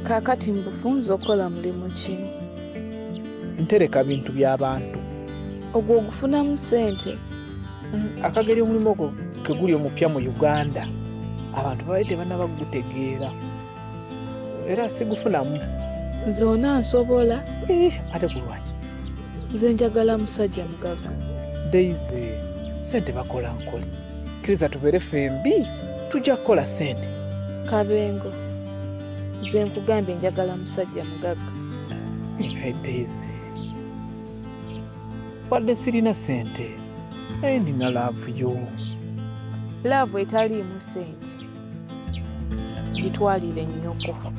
Kaakati mu bufunze okola mulimu ki? Ntereka bintu by'abantu. Ogwo ogufunamu ssente? Akageri omulimu ogwo ke guli omupya mu Uganda, abantu babadde tebannaba kugutegeera era sigufunamu. Nze onansobola? Ate ku lwaki? Nze njagala musajja mugagga. Daisy, ssente bakola nkole. Kkiriza tubeere ffembi, tujja kukola ssente. Kabengo, nze nkugambye njagala musajja mugagga. Hey Daisy, wadde sirina ssente naye nina love yo. Love etaliimu ssente gitwalire nnyoko.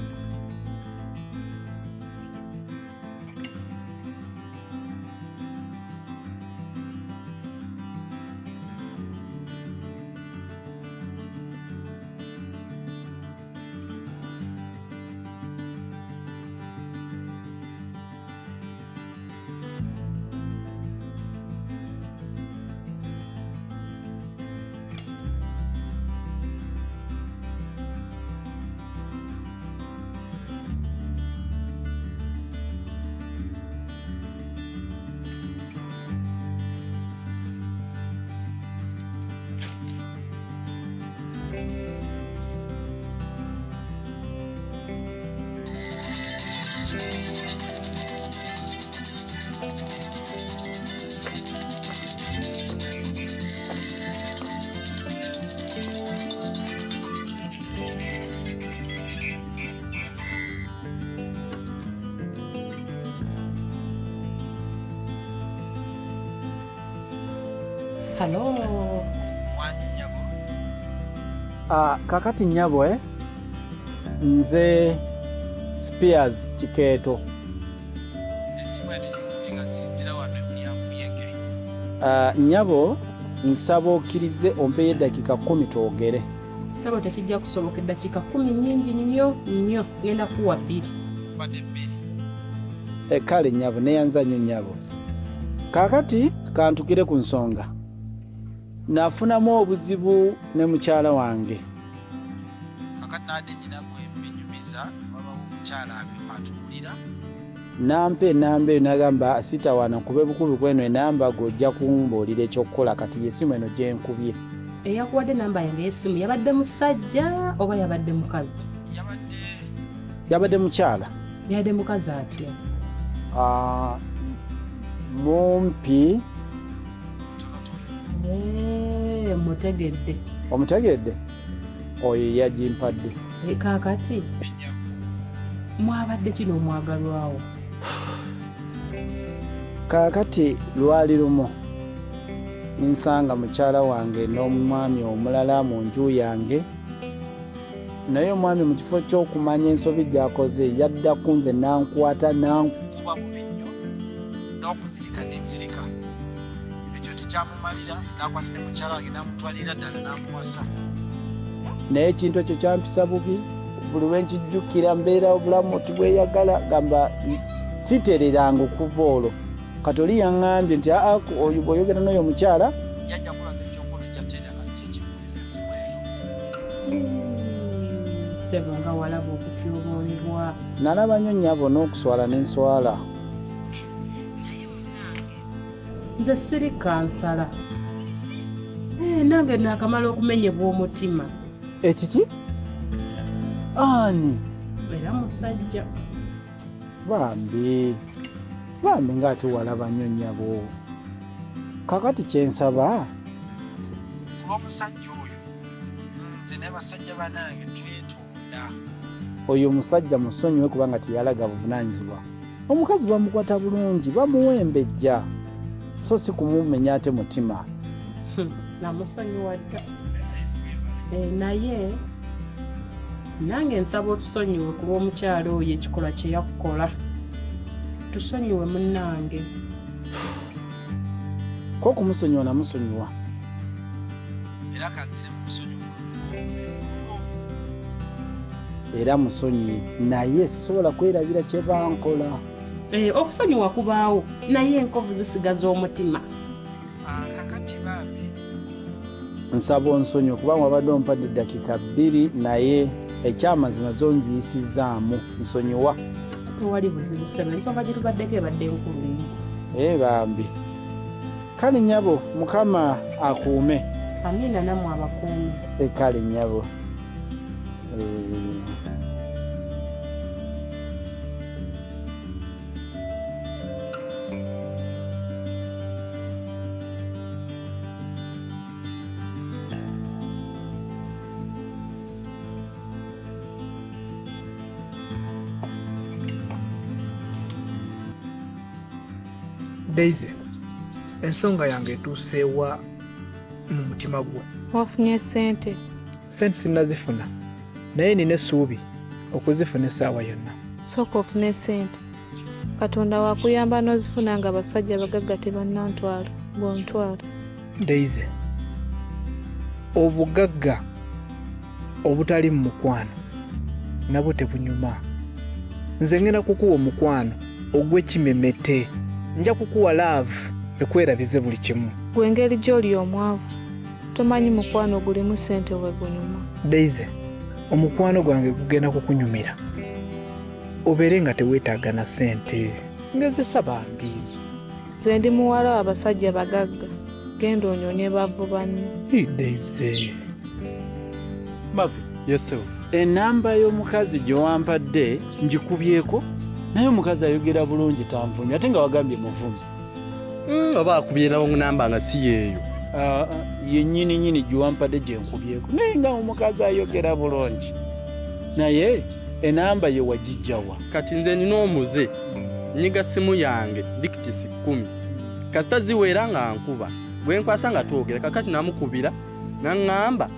Hello. Kakati nnyabo, nze Spears Kikeeto. Essimu eno gyenkubye nga nsinziira wano e Bulyankuyege. Nnyabo, nsaba okkirize ompeyo eddakiika 10 twogere. Ssebo tekijja kusoboka, eddakiika 10 nnyingi nnyo nnyo, ngenda kuwa 2. Wadde 2. Kale nnyabo, neeyanza nnyo nnyabo. Kaakati kantukire ku nsonga. Nafunamu obuzibu ne mukyala wange. Kakati nadde nnyina gwe mbinyumiza, wabawo omukyala atuwulira. Nampa enamba eyo n'agamba sitawaana nkube bukubi kweno enamba gw'ojja kumbuulira ekyokukola, kati y'essimu eno gye nkubye. Eyakuwadde namba yange ey'essimu yabadde musajja oba yabadde mukazi? Yabadde mukyala. Yabadde mukazi atya? Mumpi. Mutegedde. Omutegedde? Oyo yagimpadde. Kaakati mwabadde kino omwagalwawo? Kaakati lwali lumu nsanga mukyala wange n'omwami omulala mu nju yange, naye omwami mu kifo ky'okumanya ensobi gy'akoze yadda ku nze n'ankwata n'ankuba bubi nnyo n'okuzirika n'enzirika. Ekyo tekyamumalira, n'akwata ne mukyala wange n'amutwalira ddala n'amuwasa. Naye ekintu ekyo kyampisa bubi, buli lwe nkijjukira mbeera obulamu tibweyagala, gamba sitereranga okuva olwo. Kati oli yaŋŋambye nti aa oyo bw'oyogera n'oyo omukyala yajja kulaga ekyokola ojja terera, kati kye kinkubiza essimu eno. Ssebo nga walaba okutyoboolebwa. Nalaba nnyo nnyabo n'okuswala n'enswala. Nze siri kansala. Nange naakamala okumenyebwa omutima. Ekiki? Ani? Era musajja. Bambi, bambi ng'ate walaba nnyo nnyabo. Kaakati kye nsaba Ku lw'omusajja oyo nze ne basajja banange twetonda. Oyo omusajja musonyiwe kubanga teyalaga buvunaanyizibwa. Omukazi bamukwata bulungi, bamuwa embejja so si kumumenya ate mutima. Namusonyiwa dda. Eh, naye nange nsaba otusonyiwe ku lw'omukyala oyo ekikolwa kye yakukola. Tusonyiwe munnange. Ko kumusonyiwa namusonyiwa. Era kanzire mumusonyiwe era musonyiye naye sisobola kwerabira kye bankola. Eh, okusonyiwa kubaawo naye enkovu zisigaza omutima. Ah, kakati bambi nsaba onsonyiwe kubanga wabadde ompadde eddakiika bbiri naye ekyamazima zo nziyisizzaamu nsonyiwa. Tewali buzibu ssebo, ensonga gye tubaddeko ebadde nkulu nnyo. Eh bambi. Kale nnyabo Mukama akuume. Amiina nammwe abakuume. Eh kale nnyabo. Eh. Daisy, ensonga yange etuuseewa mu mutima gwo? Wafunye ssente? Ssente sinnazifuna naye nina essuubi okuzifuna essaawa yonna. Sooka ofune ssente. Katonda wakuyamba n'ozifuna nga abasajja abagagga tebannantwala, ng'ontwala. Daisy, obugagga obutali mu mukwano nabwo tebunyuma. Nze ngenda kukuwa omukwano ogw'ekimemete. Nja kukuwa laavu ekwerabize buli kimu. Gwe engeri gy'oli omwavu tomanyi mukwano gulimu ssente bwe gunyuma. Daisy, omukwano gwange gugenda kukunyumira obeere nga teweetaaga na ssente. Ngezesa bambi. Nze ndi muwala wa basajja bagagga, genda onyonye baavu banno. Daisy. Mavi. Yes sir. Enamba y'omukazi gye wampadde ngikubyeko naye omukazi ayogera bulungi tanvumye ate nga wagambye muvumi. Oba akubye wrong number nga si yeeyo. Ah, ah, ye nnyini nnyini gye wampadde gye nkubyeko naye nga omukazi ayogera bulungi naye enamba ye wagijjawa? Kati nze nina omuze nyiga simu yange dikitisi 10 kasita ziwera nga nkuba bwe nkwasa nga twogera. Kakati namukubira naŋŋamba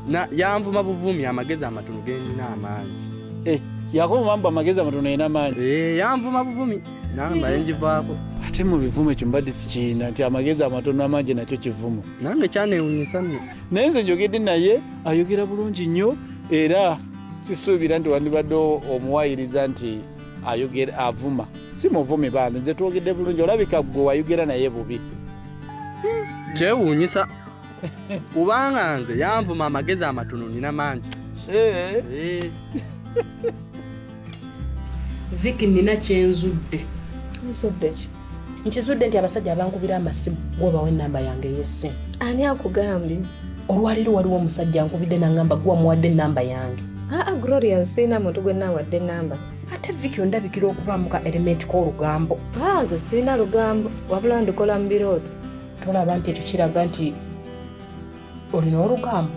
na yanvuma buvumi amagezi amatono gendina amangi. Yakuvuma mbu amagezi amatono alina mangi. Yanvuma buvumi namba enjivaako. Ate mu bivumo ekyo mbadde sikiina nti amagezi amatono amangi nakyo kivumo. Nange kyanewuunyisa nno. Naye nze njogedde naye ayogera bulungi nnyo era sisuubira nti wandibadde omuwayiriza nti ayogera avuma. Si muvumi bambi, nze twogedde bulungi olabika gwe wayogera naye bubi. Kyewuunyisa kubanga nze yanvuma amagezi amatono nina mangi. Vicky nina kyenzudde. Nzudde ki? Nkizudde nti abasajja abankubira amasimu gwobawa ennamba yange ey'essimu. Ani akugambye? Olwaleero waliwo omusajja ankubidde n'angamba gwe wamuwadde ennamba yange. Aa Gloria sirina muntu gwe naawadde ennamba. Ate Vicky ondabikira okubaamu ka element k'olugambo. Nze sirina lugambo wabula ndikola mu birooto. Tolaba nti ekyo kiraga nti olina olugambo?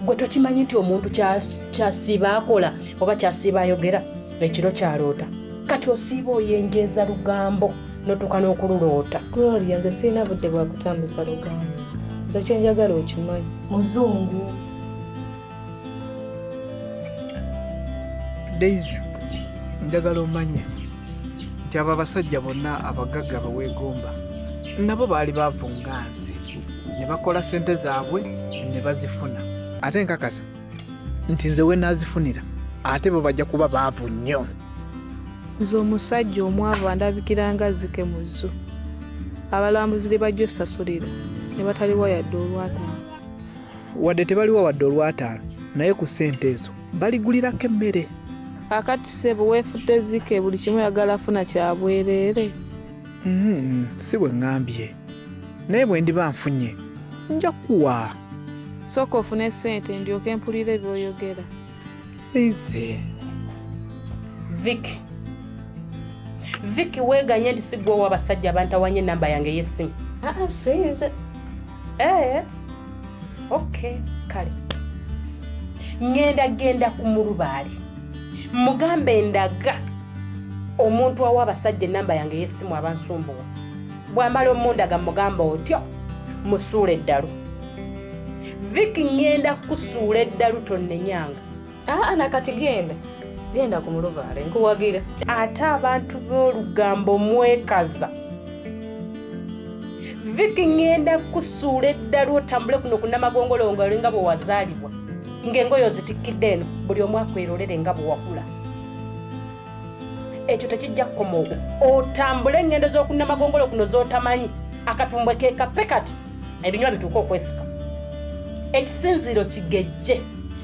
Gwe tokimanyi nti omuntu kyasiiba akola oba kyasiiba ayogera ekiro kyaloota. Kati osiiba oyenjeeza lugambo n'otuuka n'okululoota. Gloria nze sirina budde bwa kutambuza lugambo. Nze kye njagala okimanyi. Muzungu. Daisy, njagala omanye nti abo abasajja bonna abagagga beweegomba nabo baali baavu nga nze ne bakola ssente zaabwe ne bazifuna. Ate nkakasa nti nze we naazifunira ate bo bajja kuba baavu nnyo. Nze omusajja omwavu andabikira nga zzike mu zoo. Abalambuzi lye bajja ossasulira ne bataliwa yadde olw'ataano. Wadde tebaliwa wadde olw'ataano naye ku ssente ezo baligulirako emmere. Kaakati ssebo weefudde zzike buli kimu oyagala funa kya bwereere. Si bwe ŋŋambye naye bwe ndiba nfunye nja kuwa. Sooka ofune ssente ndyoke mpulire by'oyogera. Daisy. Vicky. Vicky weeganye nti si ggwe owa abasajja abantawanya ennamba yange ey'essimu. Aa si nze. Okay, kale ŋŋenda genda ku mulubaale mugambe ndaga omuntu awa abasajja ennamba yange ey'essimu abansumbuwa. Bw'amala omundaga mugamba otyo musuula eddalu. Vicky ŋŋenda kusuula eddalu tonnenyanga. Aa nakati genda genda ku mulubaale nkuwagira. Ate abantu b'olugambo mwekaza. Vicky ŋŋenda kusuula eddalu otambule kuno ku Namagongolo nga olinga bwe wazaalibwa ng'engoye ozitikkidde eno buli omu akwerolere nga bwe wakula. Ekyo tekijja kukoma okwo, otambule eŋŋendo z'oku Namagongolo kuno z'otamanyi, akatumbwe ke kappe kati ebinywa bituuke okwesika. Ekisinziiro kigejje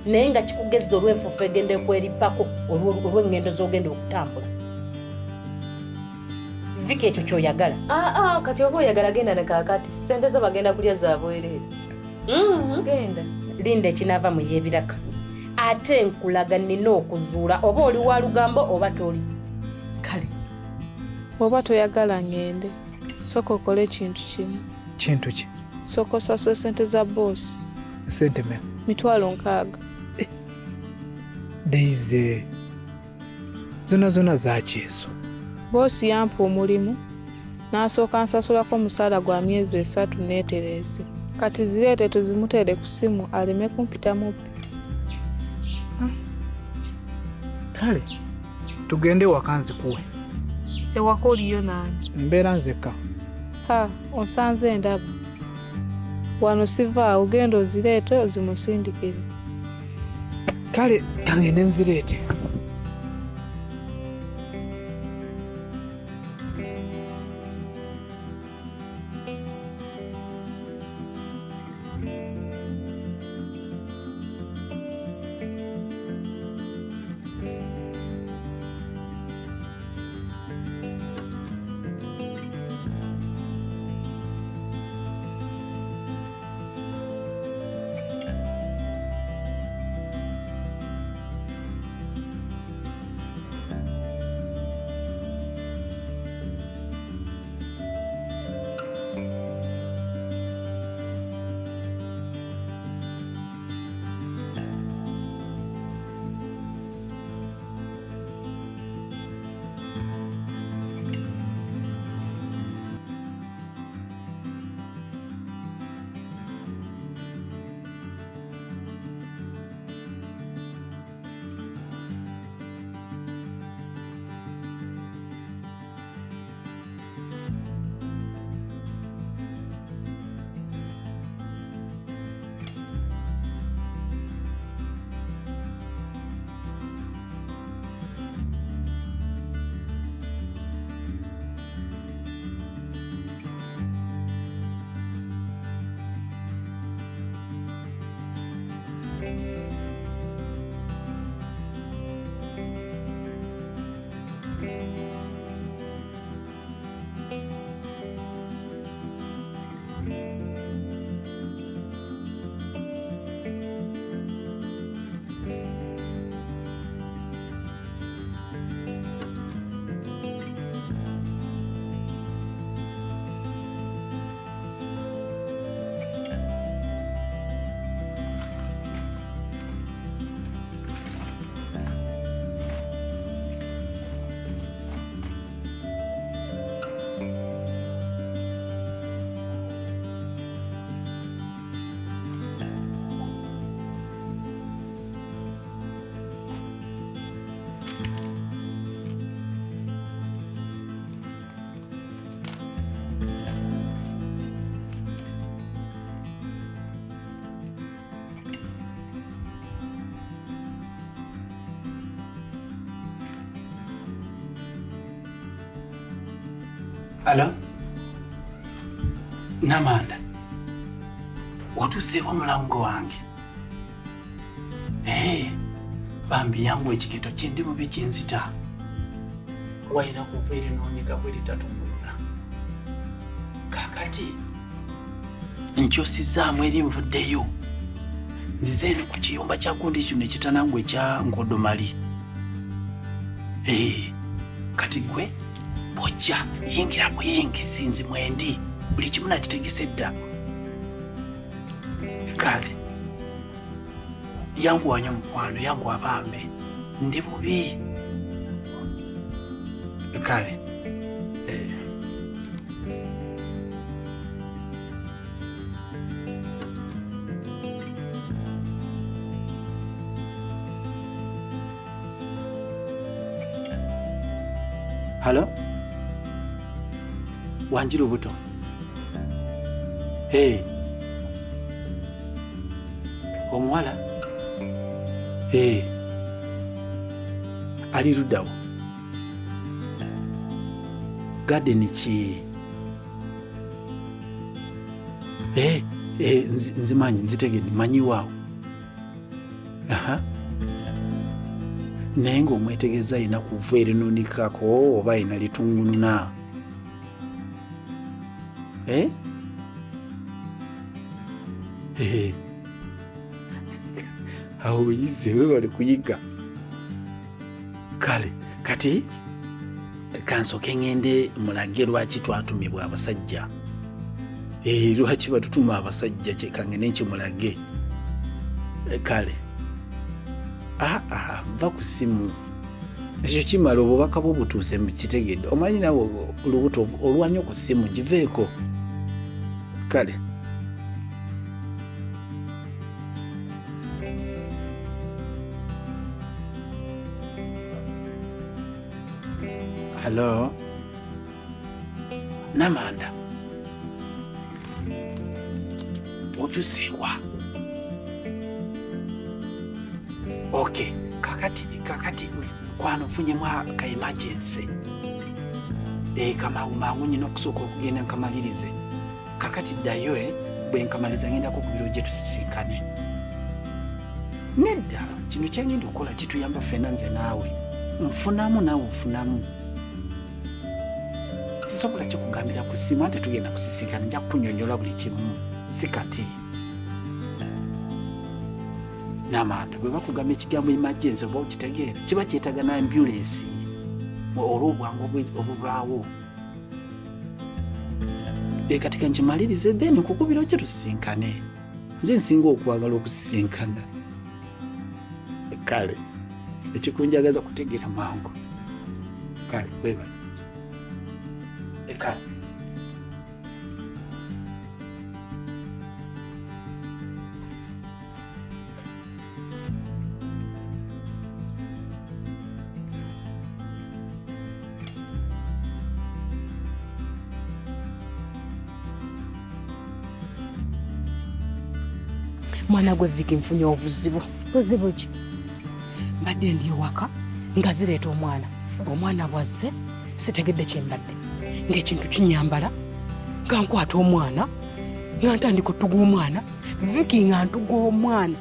naye nga kikugezza olw'enfuufu egenda ekwerippako olw'eŋŋendo z'ogenda okutambula. Vicky ekyo ky'oyagala? Aa kati oba oyagala genda ne kaakati, ssente zo bagenda kulya za bwereere. Genda. Linda ekinaava mu y'ebiraka. Ate nkulaga nnina okuzuula oba oli wa lugambo oba toli. Kale. Bw'oba toyagala ŋŋende, sooka okole ekintu kimu. Kintu ki? Sooka osasule ssente za bboosi. Ssente mmeka? 60,000. Daisy, zona zona zaaki ezo? Bboosi yampa omulimu n'asooka nsasulako omusaala gwa myezi 3 neetereeze. Kati zireete tuzimuteere ku ssimu aleme kumpita mubbi. Kale tugende ewaka nzikuwe. Ewaka oliyo naani? Mbeera nzekka. Ha, onsanze ndaba. Wano sivaawo, genda ozireete ozimusindikire. Kale kangende nzireete. Alo? Namanda. Otuuseewo mulango wange. Hey, bambi yangu ekiketo kindi bubi kinzita. Wayina kuva eri n'onyigako eritatungununa. Kaakati nkyusizaamu eri nvuddeyo. Nzize eno ku kiyumba kya gundi kino ekitanangwa ekya Nkodomali. Hey, kati gwe bw'ojja yingira buyingisi nzi mwendi buli kimu nakitegese dda. Kale. Yanguwa nnyo mukwano, yanguwa bambi. Ndi bubi. Kale. Halo? Wanji lubuto. Hey. Omuwala? Hey. Ali luddawo. Garden ki? Hey, hey, nzimanyi, nzitegedde, manyi waawo. Aha. Naye ng'omwetegereza alina kuva erinuunikako oba alina litungununa. Eh? Eh. Awo oyize, weebale kuyiga. Kale, kati kansooke ŋŋende mulage lwaki twatumibwa abasajja. Lwaki batutuma abasajja, kangende nkimulage. Kale. Nva ku ssimu. Ekyo kimala obubaka bwo butuuse mukitegedde. Omanyi naawe olubuto olwanya ku ssimu giveeko. Kale. Hello. Namanda. Otusewa. Okay, kakati mukwano nfunyemu ka emergency. Kamangu mangu nnina okusooka okugenda nkamalirize. Kakati ddayo bwe nkamaliriza ngendako ku biro gye tusisinkane. Nedda, kino kye ngenda okukola kituyamba ffenna nze naawe. Nfunamu naawe ofunamu. Sisobola kikugambira ku ssimu ate tugenda kusisinkana, nja kukunnyonnyola buli kimu, si kati. Namanda, bwe bakugamba ekigambo emergency oba okitegeera, kiba kyetaaga na ambulance olw'obwangu obubaawo. Kati ka nkimalirize then nkukubira ojje tusisinkane. Nze nsinga okwagala okusisinkana. Kale, ekikunjagaza kutegeera mangu. Kale, weebale. Kale. Mwana gwe Viki nfunye obuzibu. Buzibu ki? Mbadde ndi ewaka nga zireeta omwana. Omwana bw'azze sitegedde kye mbadde. Ng'ekintu kinyambala, nga nkwata omwana, nga ntandika otuga omwana, Viki nga ntuga omwana,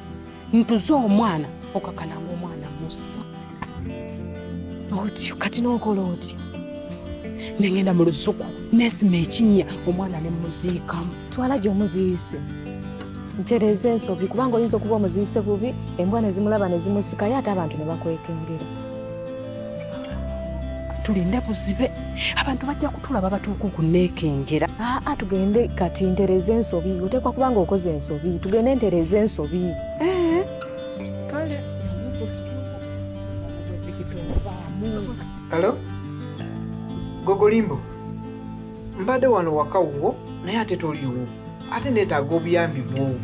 ntuze omwana, okakana ng'omwana musa. Otyo, kati n'okola otya? Ne ngenda mu lusuku, neesima ekinnya, omwana ne mmuziikamu. Twala gy'omuziise. Ntereeza ensobi kubanga oyinza okuba omuziise bubi, embwa ne zimulaba ne zimusikayo ate abantu ne bakwekengera. Tulinde buzibe, abantu bajja kutulaba batuuka okunneekengera. Tugende kati ntereeza ensobi, oteekwa kuba ng'okoze ensobi, tugende ntereeza ensobi. Kale. Hello? Gogolimbo. Mbadde wano waka wo naye ate toliiwo. Ate neetaaga obuyambi bwo.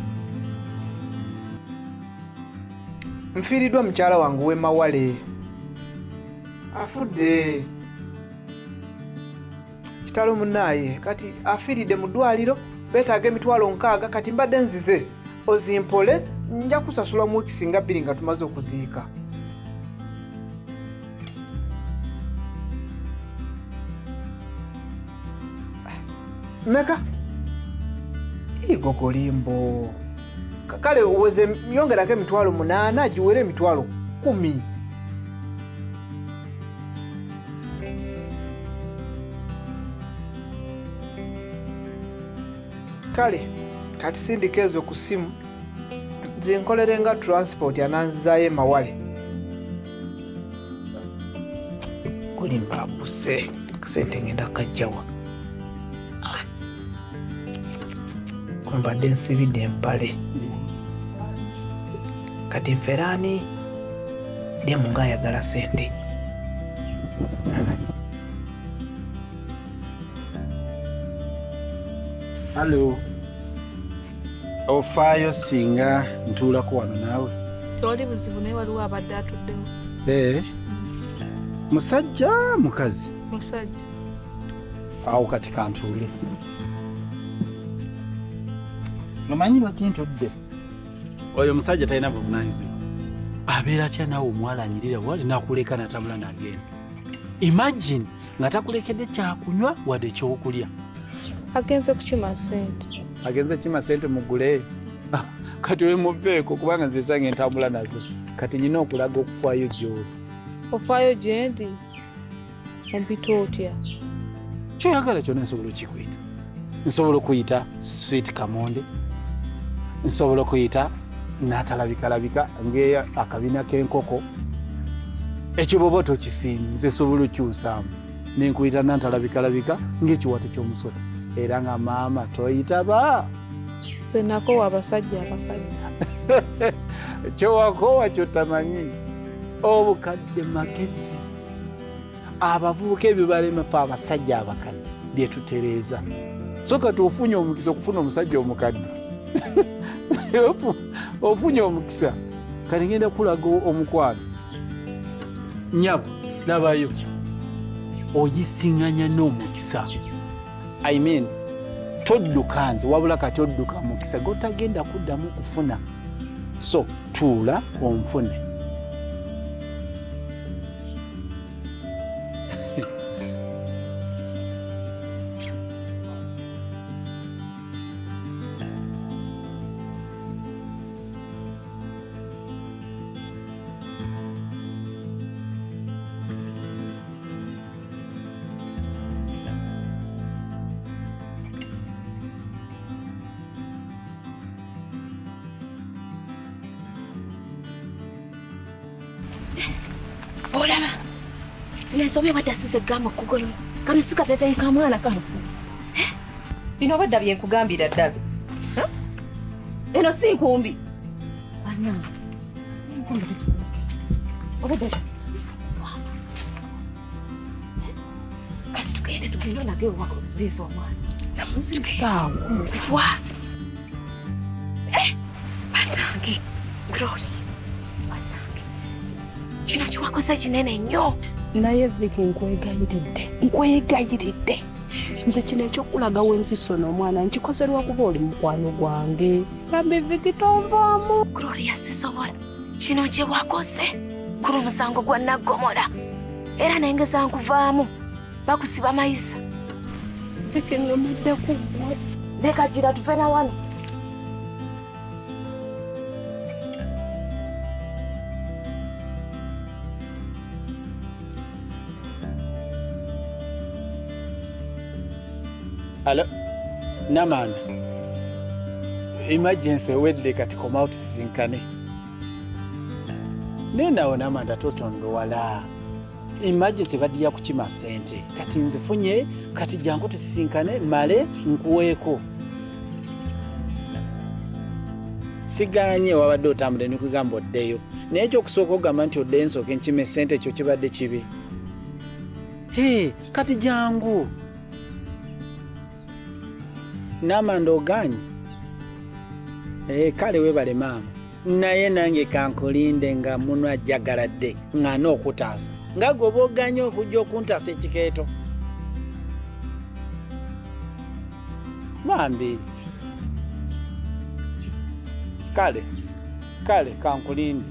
Nfiiriddwa mukyala wange ow'e Mawale. Afudde. Kitalo munnaaye, kati afiiridde mu ddwaliro, beetaaga 60,000, kati mbadde nzize. Ozimpole, nja kusasula mu wiiki singa 2 nga tumaze okuziika. Meka? Gogolimbo. Kale weze yongerako 8,000 giwere 10,000. Kale kati sindika ezo ku ssimu zinkolere nga transport ananzizaayo e Mawale. Golimba abuse kasente ngenda kajjawa. Mbadde nsibidde empale. Kati nferaani demu ng'ayagala ssente. Halo. Ofaayo singa ntuulako wano naawe? Tewali buzibu naye waliwo abadde atuddewo. Musajja mukazi? Musajja. Awo kati kantuule. Omanyi lwaki ntudde? Oyo omusajja talina buvunaanyizibwa. Abeera atya naawe omuwala anyirira wali n'akuleka n'atambula n'agenda. Imagine nga takulekedde kyakunywa wadde ekyokulya. Agenze kukima ssente. Agenze kima ssente mugule. Kati oyo muveeko kubanga nze zange ntambula nazo. Kati nnina okulaga okufaayo gy'oli. Ofaayo gye ndi? Ompita otya? Kyoyagala kyonna nsobola okikuyita. Nsobola okuyita Sweet Kamonde. Nsobola okuyita n'atalabikalabika ng'eya akabina k'enkoko. Ekyo bw'oba tokisiimye nze nsobola okyusaamu. Ne nkuyita n'antalabikalabika ng'ekiwato ky'omusota. Era nga maama toyitaba. Nze nakoowa abasajja abakadde. Kyewakoowa ky'otamanyi. Obukadde magezi. Abavubuka ebyo balema ffe abasajja abakadde bye tutereeza. So kati ofunye omukisa okufuna omusajja omukadde. Ofunye omukisa. Kati ngenda kulaga omukwano. Nnyabo, labayo. Oyisiŋŋanya n'omukisa. I mean, todduka nze wabula kati odduka mukisa gw'otagenda kuddamu kufuna. So tuula onfune. Olaba zino ensobi obadde asize gamba okugolola kano si kateeteeyi ka mwana kano. Bino obadda bye nkugambira ddala. Eno si nkumbi. Bannange, enkumbi obadde ensobi z'omwana. Kati tugende tugende onage ewaka oziise omwana. Namuziisaawo. Wa! Bannange, Glory. Kino kiwakoze kinene nnyo. Naye Vicky nkwegayiridde. Nkwegayiridde. Nze kino eky'okulaga w'enziso n'omwana nkikoze lwakuba oli mukwano gwange. Bambi Vicky tonvaamu. Gloria sisobola. Kino kye wakoze guli omusango gwa naggomola. Era nengeza nkuvaamu. Bakusiba mayisa. Vicky nnemedde ku ggwe. Leka gira tuve na wano. Hello, Namanda. Emergency wedde kati komawo tusisinkane. Naye naawe Namanda totondowala. Emergency badde ya kukima ssente. Kati nzifunye, kati jangu tusisinkane male nkuweeko. Sigaanye wabadde otambudde ne kugamba oddeyo. Naye ekyokusooka ogamba nti oddeyo nsooke nkime ssente ekyo kibadde kibi. Hey, kati jangu. Namanda ogaanye? Kale weebale maama. Naye nange kankulinde nga muno ajjagaladde ŋŋaane okutaasa. Nga gwe oba ogaanye okujja okuntaasa ekikeeto. Bambi. Kale, kale kankulinde.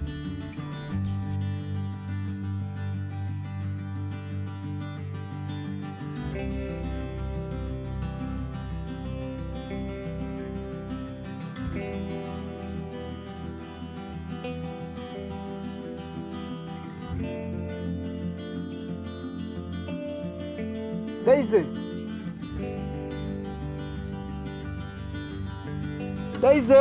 Daisy. Daisy.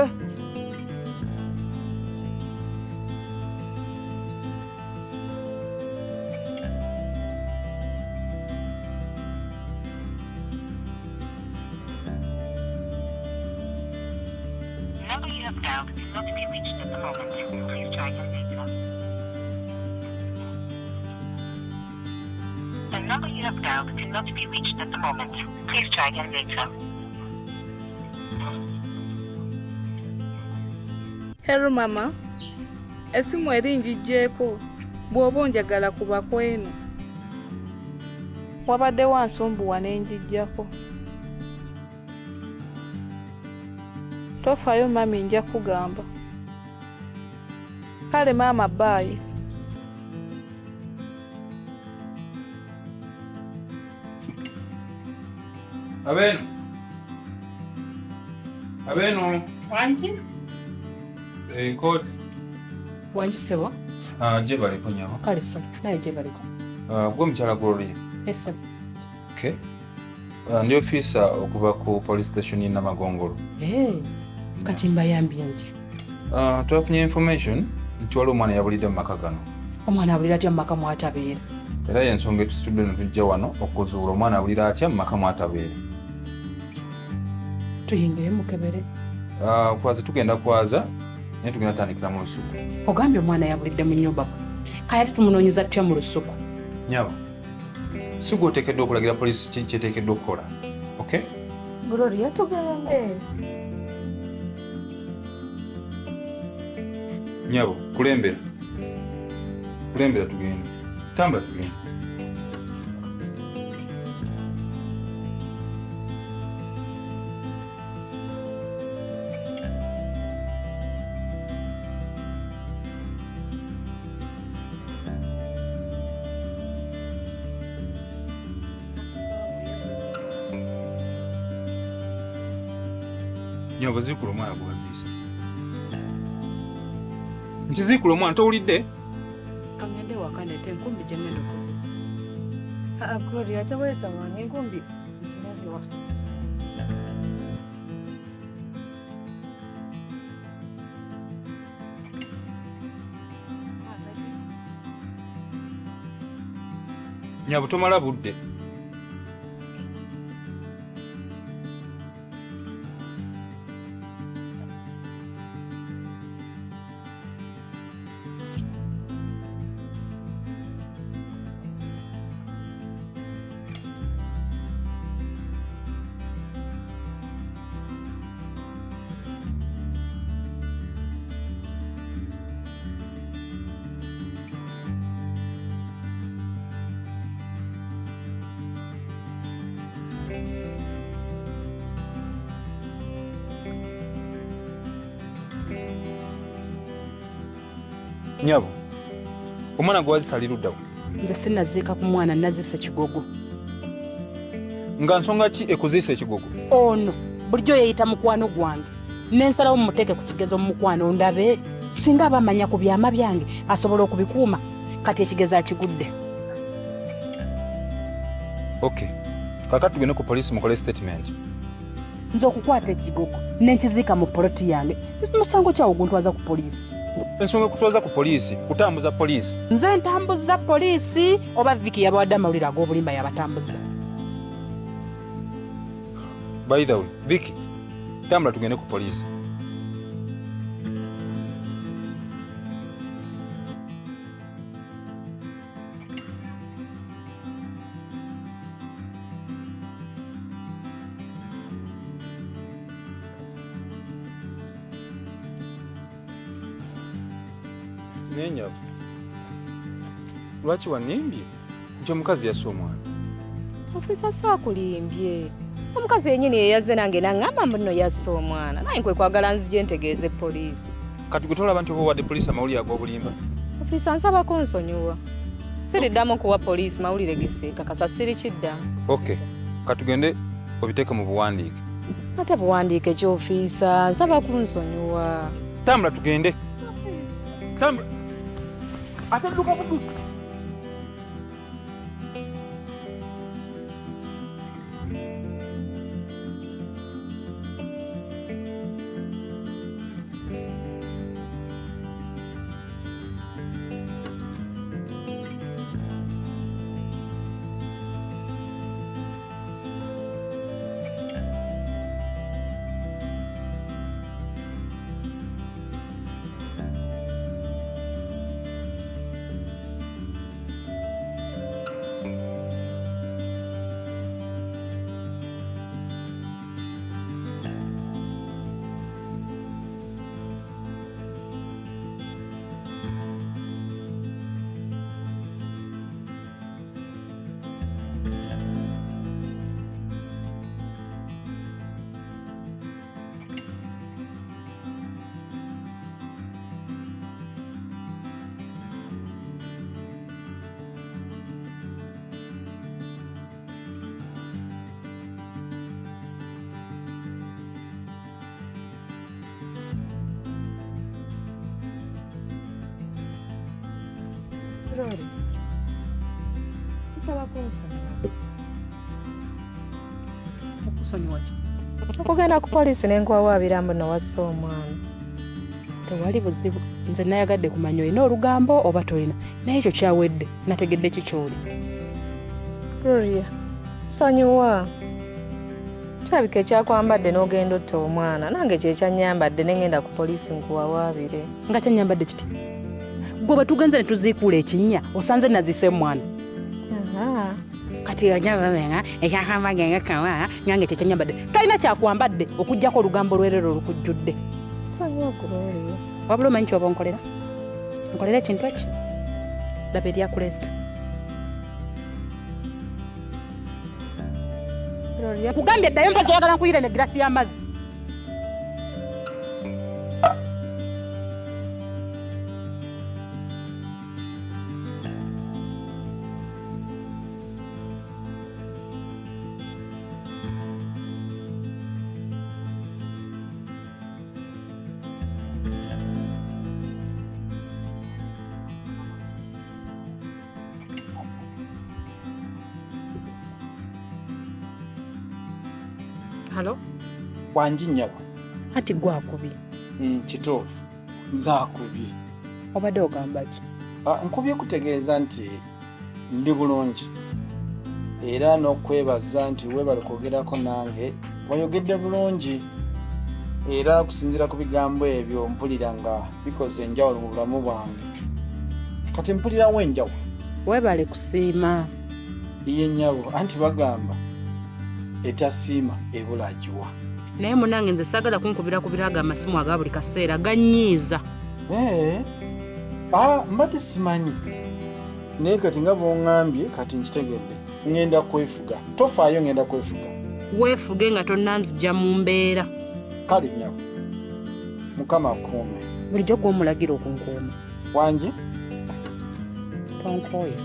number you have dialed cannot be reached at the moment. Please try again later. The number you have dialed cannot be reached at the moment. Please try again later. Hello mama, esimu eri ngiggyeko bw'oba onjagala kuba kweno. Wabadde wansumbuwa ne ngiggyako. Tofaayo mami nja kugamba. Kale maama bye. Abeno. Abeno. Wangi? Enkooti. Wangi ssebo? Gyebaleko nnyabo. Kale ssebo, naye gyebaleko. Gwe mukyala Gloria? Ssebo. Okay. Ndi ofiisa okuva ku police station y'e Namagongolo. Kati mbayambye ntya? Twafunye information nti waliwo omwana yabulidde mu maka gano. Omwana abulira atya mu maka mw'atabeera? Era y'ensonga etusitudde ne tujja wano okuzuula omwana abulira atya mu maka mw'atabeera. Tuyingire mukebere. Kwaza tugenda kwaza naye tugenda tandikira mu lusuku. Ogambye omwana yabulidde mu nnyumba. Kale ate tumunoonyeza tutya mu lusuku? Nnyabo, si gwe oteekeddwa okulagira poliisi ki kyeteekeddwa okukola. Okay? Gloria tugende. Nnyabo, kulembera. Kulembera tugende. Tambula tugende. Nnyabo, ziikula omwana gwaziise. Nkiziikula omwana towulidde? Kangende waka ndeete enkumbi gye ngenda okukozesa. Gloria teweeta wange enkumbi nkirabye waka. Nnyabo tomala budde. Nnyabo, omwana gwazisa ali ludda wa? Nze sinnaziika ku mwana, nazisa ekigogo. Nga nsonga ki ekuziisa ekigogo? Ono bulijjo yeeyita mukwano gwange. Ne nsalawo mmuteeke ku kigezo mu mukwano ndabe singa aba amanya ku byama byange asobola okubikuuma. Kati ekigezo akigudde. Okay. Kaakati tugende ku poliisi mukole statement. Nze okukwata ekigogo ne nkiziika mu poloti yange musango ki awo oguntwaza ku poliisi? Ensonga ekutwaza ku poliisi kutambuza poliisi. Nze ntambuza poliisi oba Vicky yabawadde amawulire ag'obulimba yabatambuza? By the way, Vicky, tambula tugende ku poliisi. Nnyabo, lwaki wannimbye nti omukazi yasse omwana? Ofiisa saakulimbye. Omukazi yennyini ye yazze nange n'aŋŋamba mbu nno yasse omwana. Naye nkwe kwagala nzije ntegeeze poliisi. Kati gwe tolaba nti oba owadde poliisi amawulire ag'obulimba? Ofiisa nsabako nsonyiwa. Siriddamu kuwa poliisi mawulire geseekakasa sirikiddamu. Okay, katugende obiteeke mu buwandiike. Ate buwandiike ki ofiisa? Nsaba kunsonyiwa. Tambula tugende. Tambula. Ate dduka buddusi. Gloria, nsaba kunsonyiwa. Okusonyiwa ki? Okugenda ku poliisi ne nkuwawaabira mbu nowassa omwana. Tewali buzibu. Nze nayagadde kumanya olina olugambo oba tolina. Naye ekyo kyawedde, nategedde ki ky'oli. Gloria, nsonyiwa. Kirabika ekyakwambadde n'ogenda otta omwana nange kye kyannyambadde ne ngenda ku poliisi nkuwawaabire. Nga kyannyambadde kiti? Gwe bwe tugenze ne tuziikuula ekinnya osanze naziise mwana. Kati nange kye kyannyambadde. Tolina kyakwambadde okuggyako olugambo lwerere olukujjudde. Nsonyiwa Gloria. Wabula omanyi ky'oba onkolera? Nkolera ekintu eki? Laba eryakuleesa. Nkugambye ddayo mpozi oyagala nkuyire ne girasi y'amazzi. Halo? Wangi nnyabo. Ati gwakubye. Kituufu. Nze akubye. Obadde ogamba ki? Nkubye kutegeeza nti ndi bulungi. Era n'okwebaza nti weebale kwogerako nange wayogedde bulungi. Era okusinziira ku bigambo ebyo mpulira nga bikoze enjawulo mu bulamu bwange. Kati mpulirawo enjawulo. Weebale kusiima. Iye nnyabo, anti bagamba etasiima ebula agiwa. Naye munnange nze saagala kunkubira kubira amasimu aga buli kaseera gannyiiza. Mbadde simanyi. Naye kati nga bw'oŋŋambye kati nkitegedde. Ŋŋenda kwefuga. Tofaayo ŋŋenda kwefuga. Weefuge nga tonnanzija mu mbeera. Kale nnyabo. Mukama akuume. Bulijjo gw'omulagira okunkuuma. Wangi? Tonkooye.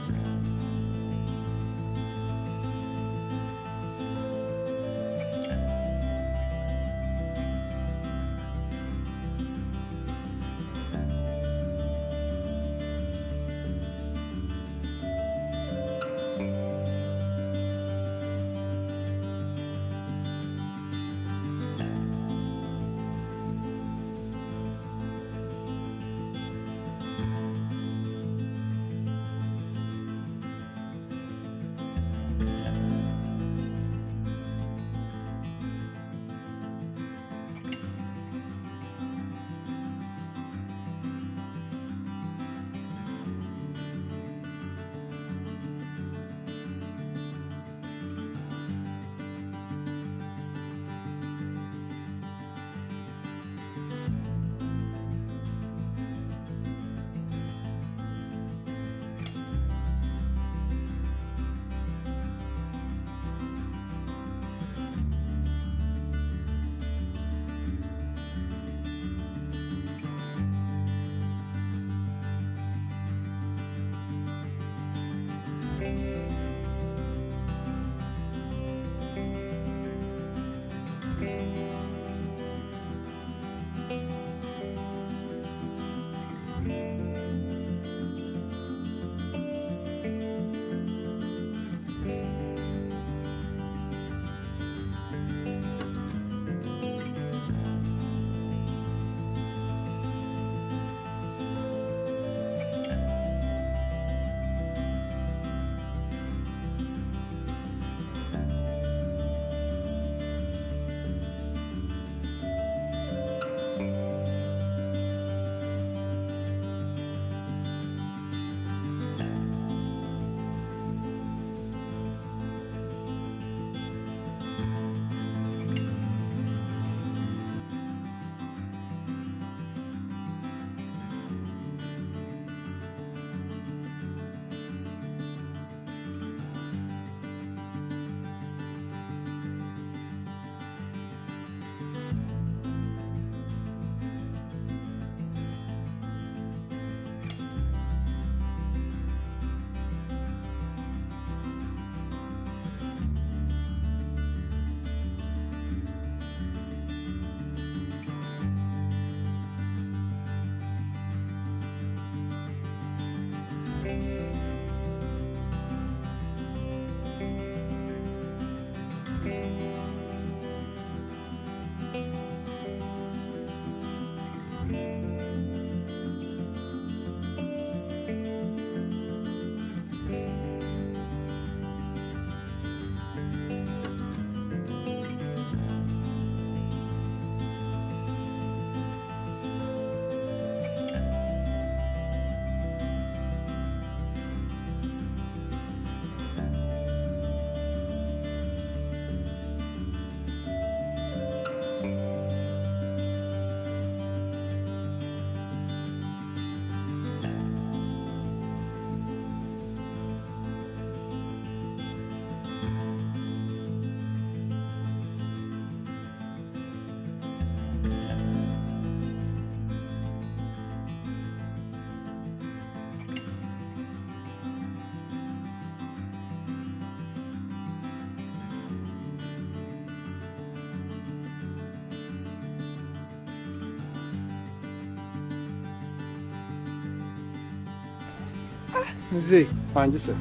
Mzee. Wangi ssebo.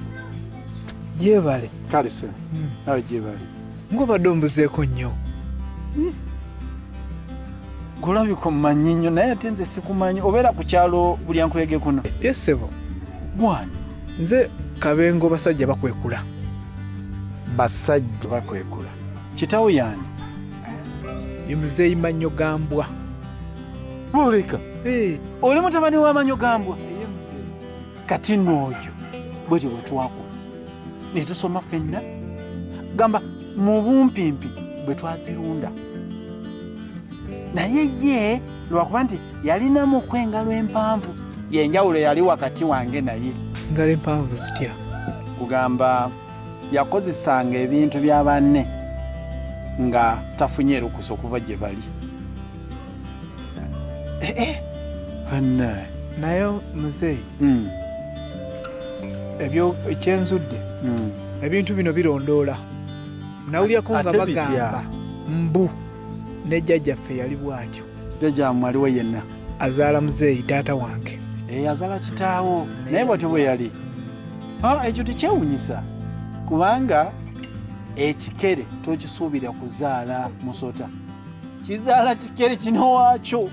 Gyebale. Kale ssebo. Nawe gyebale. Ng'obadde ombuzeeko nnyo. Gulabika omumanyi nnyo naye ate nze sikumanyi. Obeera ku kyalo Bulyankulege kuno? Yes ssebo. Gwani? Nze Kabengo basajja bakwekula. Basajja bakwekula. Kitawo y'ani? Ye muzeeyi Mannyo ga Mbwa. Bwoleka. Oli mutabani wa Mannyo ga Mbwa? Kati nno oyo bwetyo bwe twakula ne tusoma ffenna, gamba mu bumpimpi bwe twazirunda. Naye ye lwakuba nti yalinamuku engalo empanvu, y'enjawulo yali wakati wange naye. Engalo empanvu zitya? Kugamba yakozesanga ebintu bya banne nga tafunye lukusa okuva gye bali. Bannaye. Naye muzeeyi, ebyo ekyenzudde, ebintu bino birondoola. Nawulyako nga Ate bitya? bagamba mbu ne jjajjaffe yali bw'atyo. Jjajjammwe aliwo yenna? Azaala muzeeyi taata wange. Azaala kitaawo, naye bw'atyo bwe yali. Ekyo tekyewuunyisa kubanga ekikere tokisuubira kuzaala musota. Kizaala kikere kino waakyo.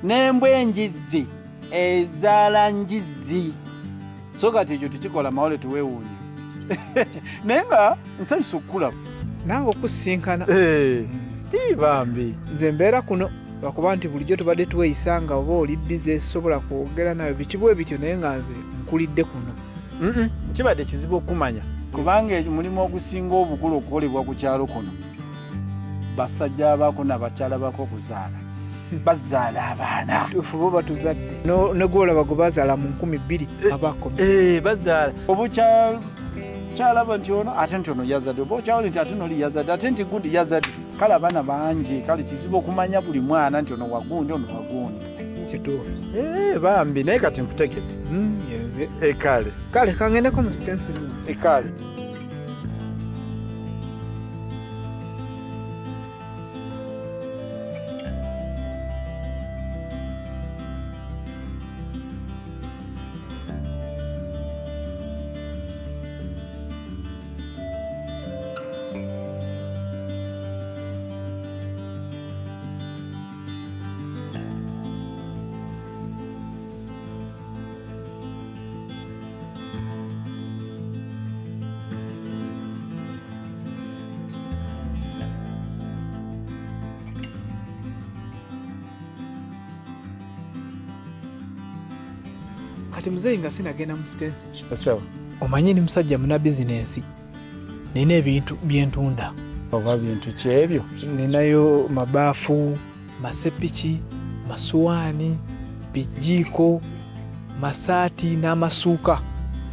N'embwa enjizzi ezaala njizzi. So kati ekyo tekikola mawole, tuweewuunye. Naye nga nsanyusa okukulaba. Nange okusisinkana. Bambi. Nze mbeera kuno lwakuba nti bulijjo tubadde tweyisa nga oba oli bize sobola kwogera nawe biki bwe bityo, naye nga nze nkulidde kuno. Kibadde kizibu okumanya kubanga omulimu ogusinga obukulu okukolebwa ku kyalo kuno basajja baako n'abakyala baako okuzaala. Bazaala abaana. Tufu bo batuzadde. Ne gw'olaba gwe bazaala mu nkumi bbiri abakomye. Bazaala. Oba kyalaba nti ono ate nti ono yazadde, oba okyawula nti ate n'oli yazadde, ate nti gundi yazadde. Kale abaana bangi, kale kizibu okumanya buli mwana nti ono wagundi, ono wagundi. Kituufu. Bambi, naye kati nkutegedde. Yenze. Kale. Kale, kangendeko mu sitensi. Kale. Kati muzeeyi nga sinagenda mu sitensi. Sawa. Omanyi ndi musajja muna bizinensi. Nina ebintu bye ntunda. Oba bintu ki ebyo? Ninayo mabaafu, masepiki, masuwaani, bijiiko, masaati n'amasuuka.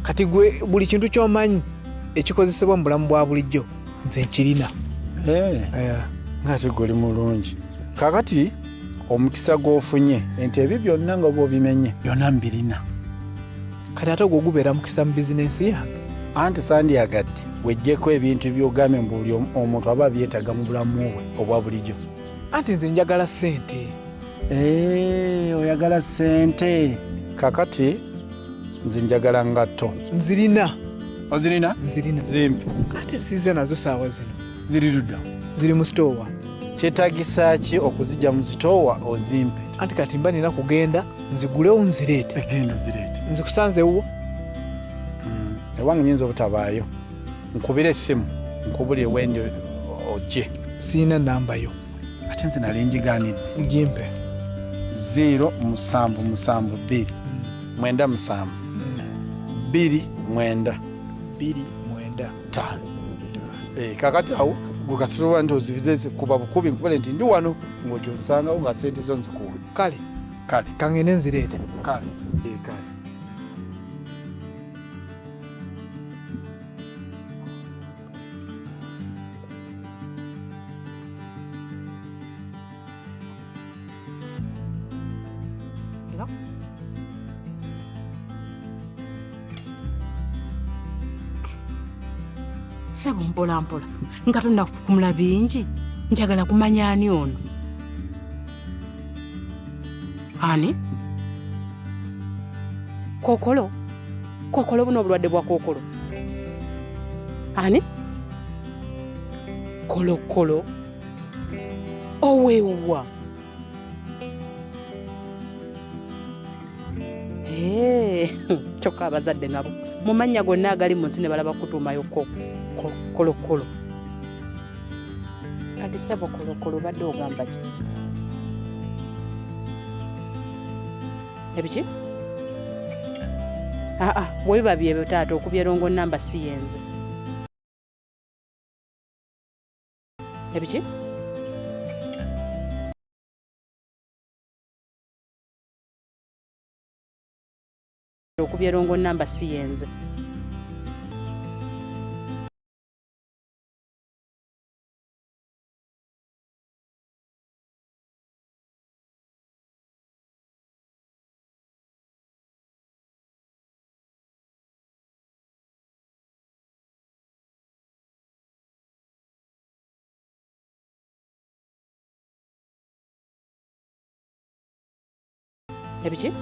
Kati gwe buli kintu ky'omanyi ekikozesebwa mu bulamu bwa bulijjo nze nkirina. Ng'ate gwe oli mulungi. Kaakati omukisa gw'ofunye nti ebyo byonna nga bw'obimenye byonna mbirina. Kati ate ogwo gubeera mukisa mu bizinensi yange. Anti sandyagadde weggyeko ebintu by'ogambye mbu buli omuntu aba abyetaaga mu bulamu bwe obwa bulijjo. Anti nze njagala ssente. Oyagala ssente. Kaakati nze njagala ngatto. Nzirina. Ozirina? Nzirina. Zimpi. Ate sizze nazo saawa zino. Ziri ludda? Ziri mu sitoowa. Kyetaagisa ki okuzijja mu sitoowa ozimpe? Anti kati mba nina kugenda nzigulewo nzireete. Genda ozireete. Nzikusanze ewuwo? Ewange nnyinza obutabaayo. Nkubire essimu nkubulire wendi ojje. Sirina nnamba yo. Ate nze nali ngigaanidde. Gimpe. 0 7 7 2 9 7 2 9 2 9 5. Kakati awo gwe kasita nti ozivizeze kuba bukubi nkubale nti ndi wano ng'ojja onsangawo nga ssente zo nzikuwa. Kale. Kale. Kangende nzireete. Kale. Kale. Ssebo mpola mpola nga tonnafukumula bingi, njagala kumanya ani ono. Ani? Kookolo? Kookolo buno obulwadde bwa kookolo. Ani? Kolokolo. Owewa. Kyokka abazadde nabo mu mannya gonna agali mu nsi ne balaba kutuumayo kolokolo. Kati ssebo kolokolo obadde ogamba ki? Ebiki? Aa, bwe biba byebyo taata okubye rongo namba si yenze. Ebiki? Okubye rongo namba si yenze. Ebiki?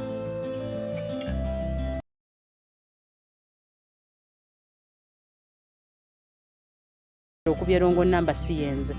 Okubye rongo namba si yenze.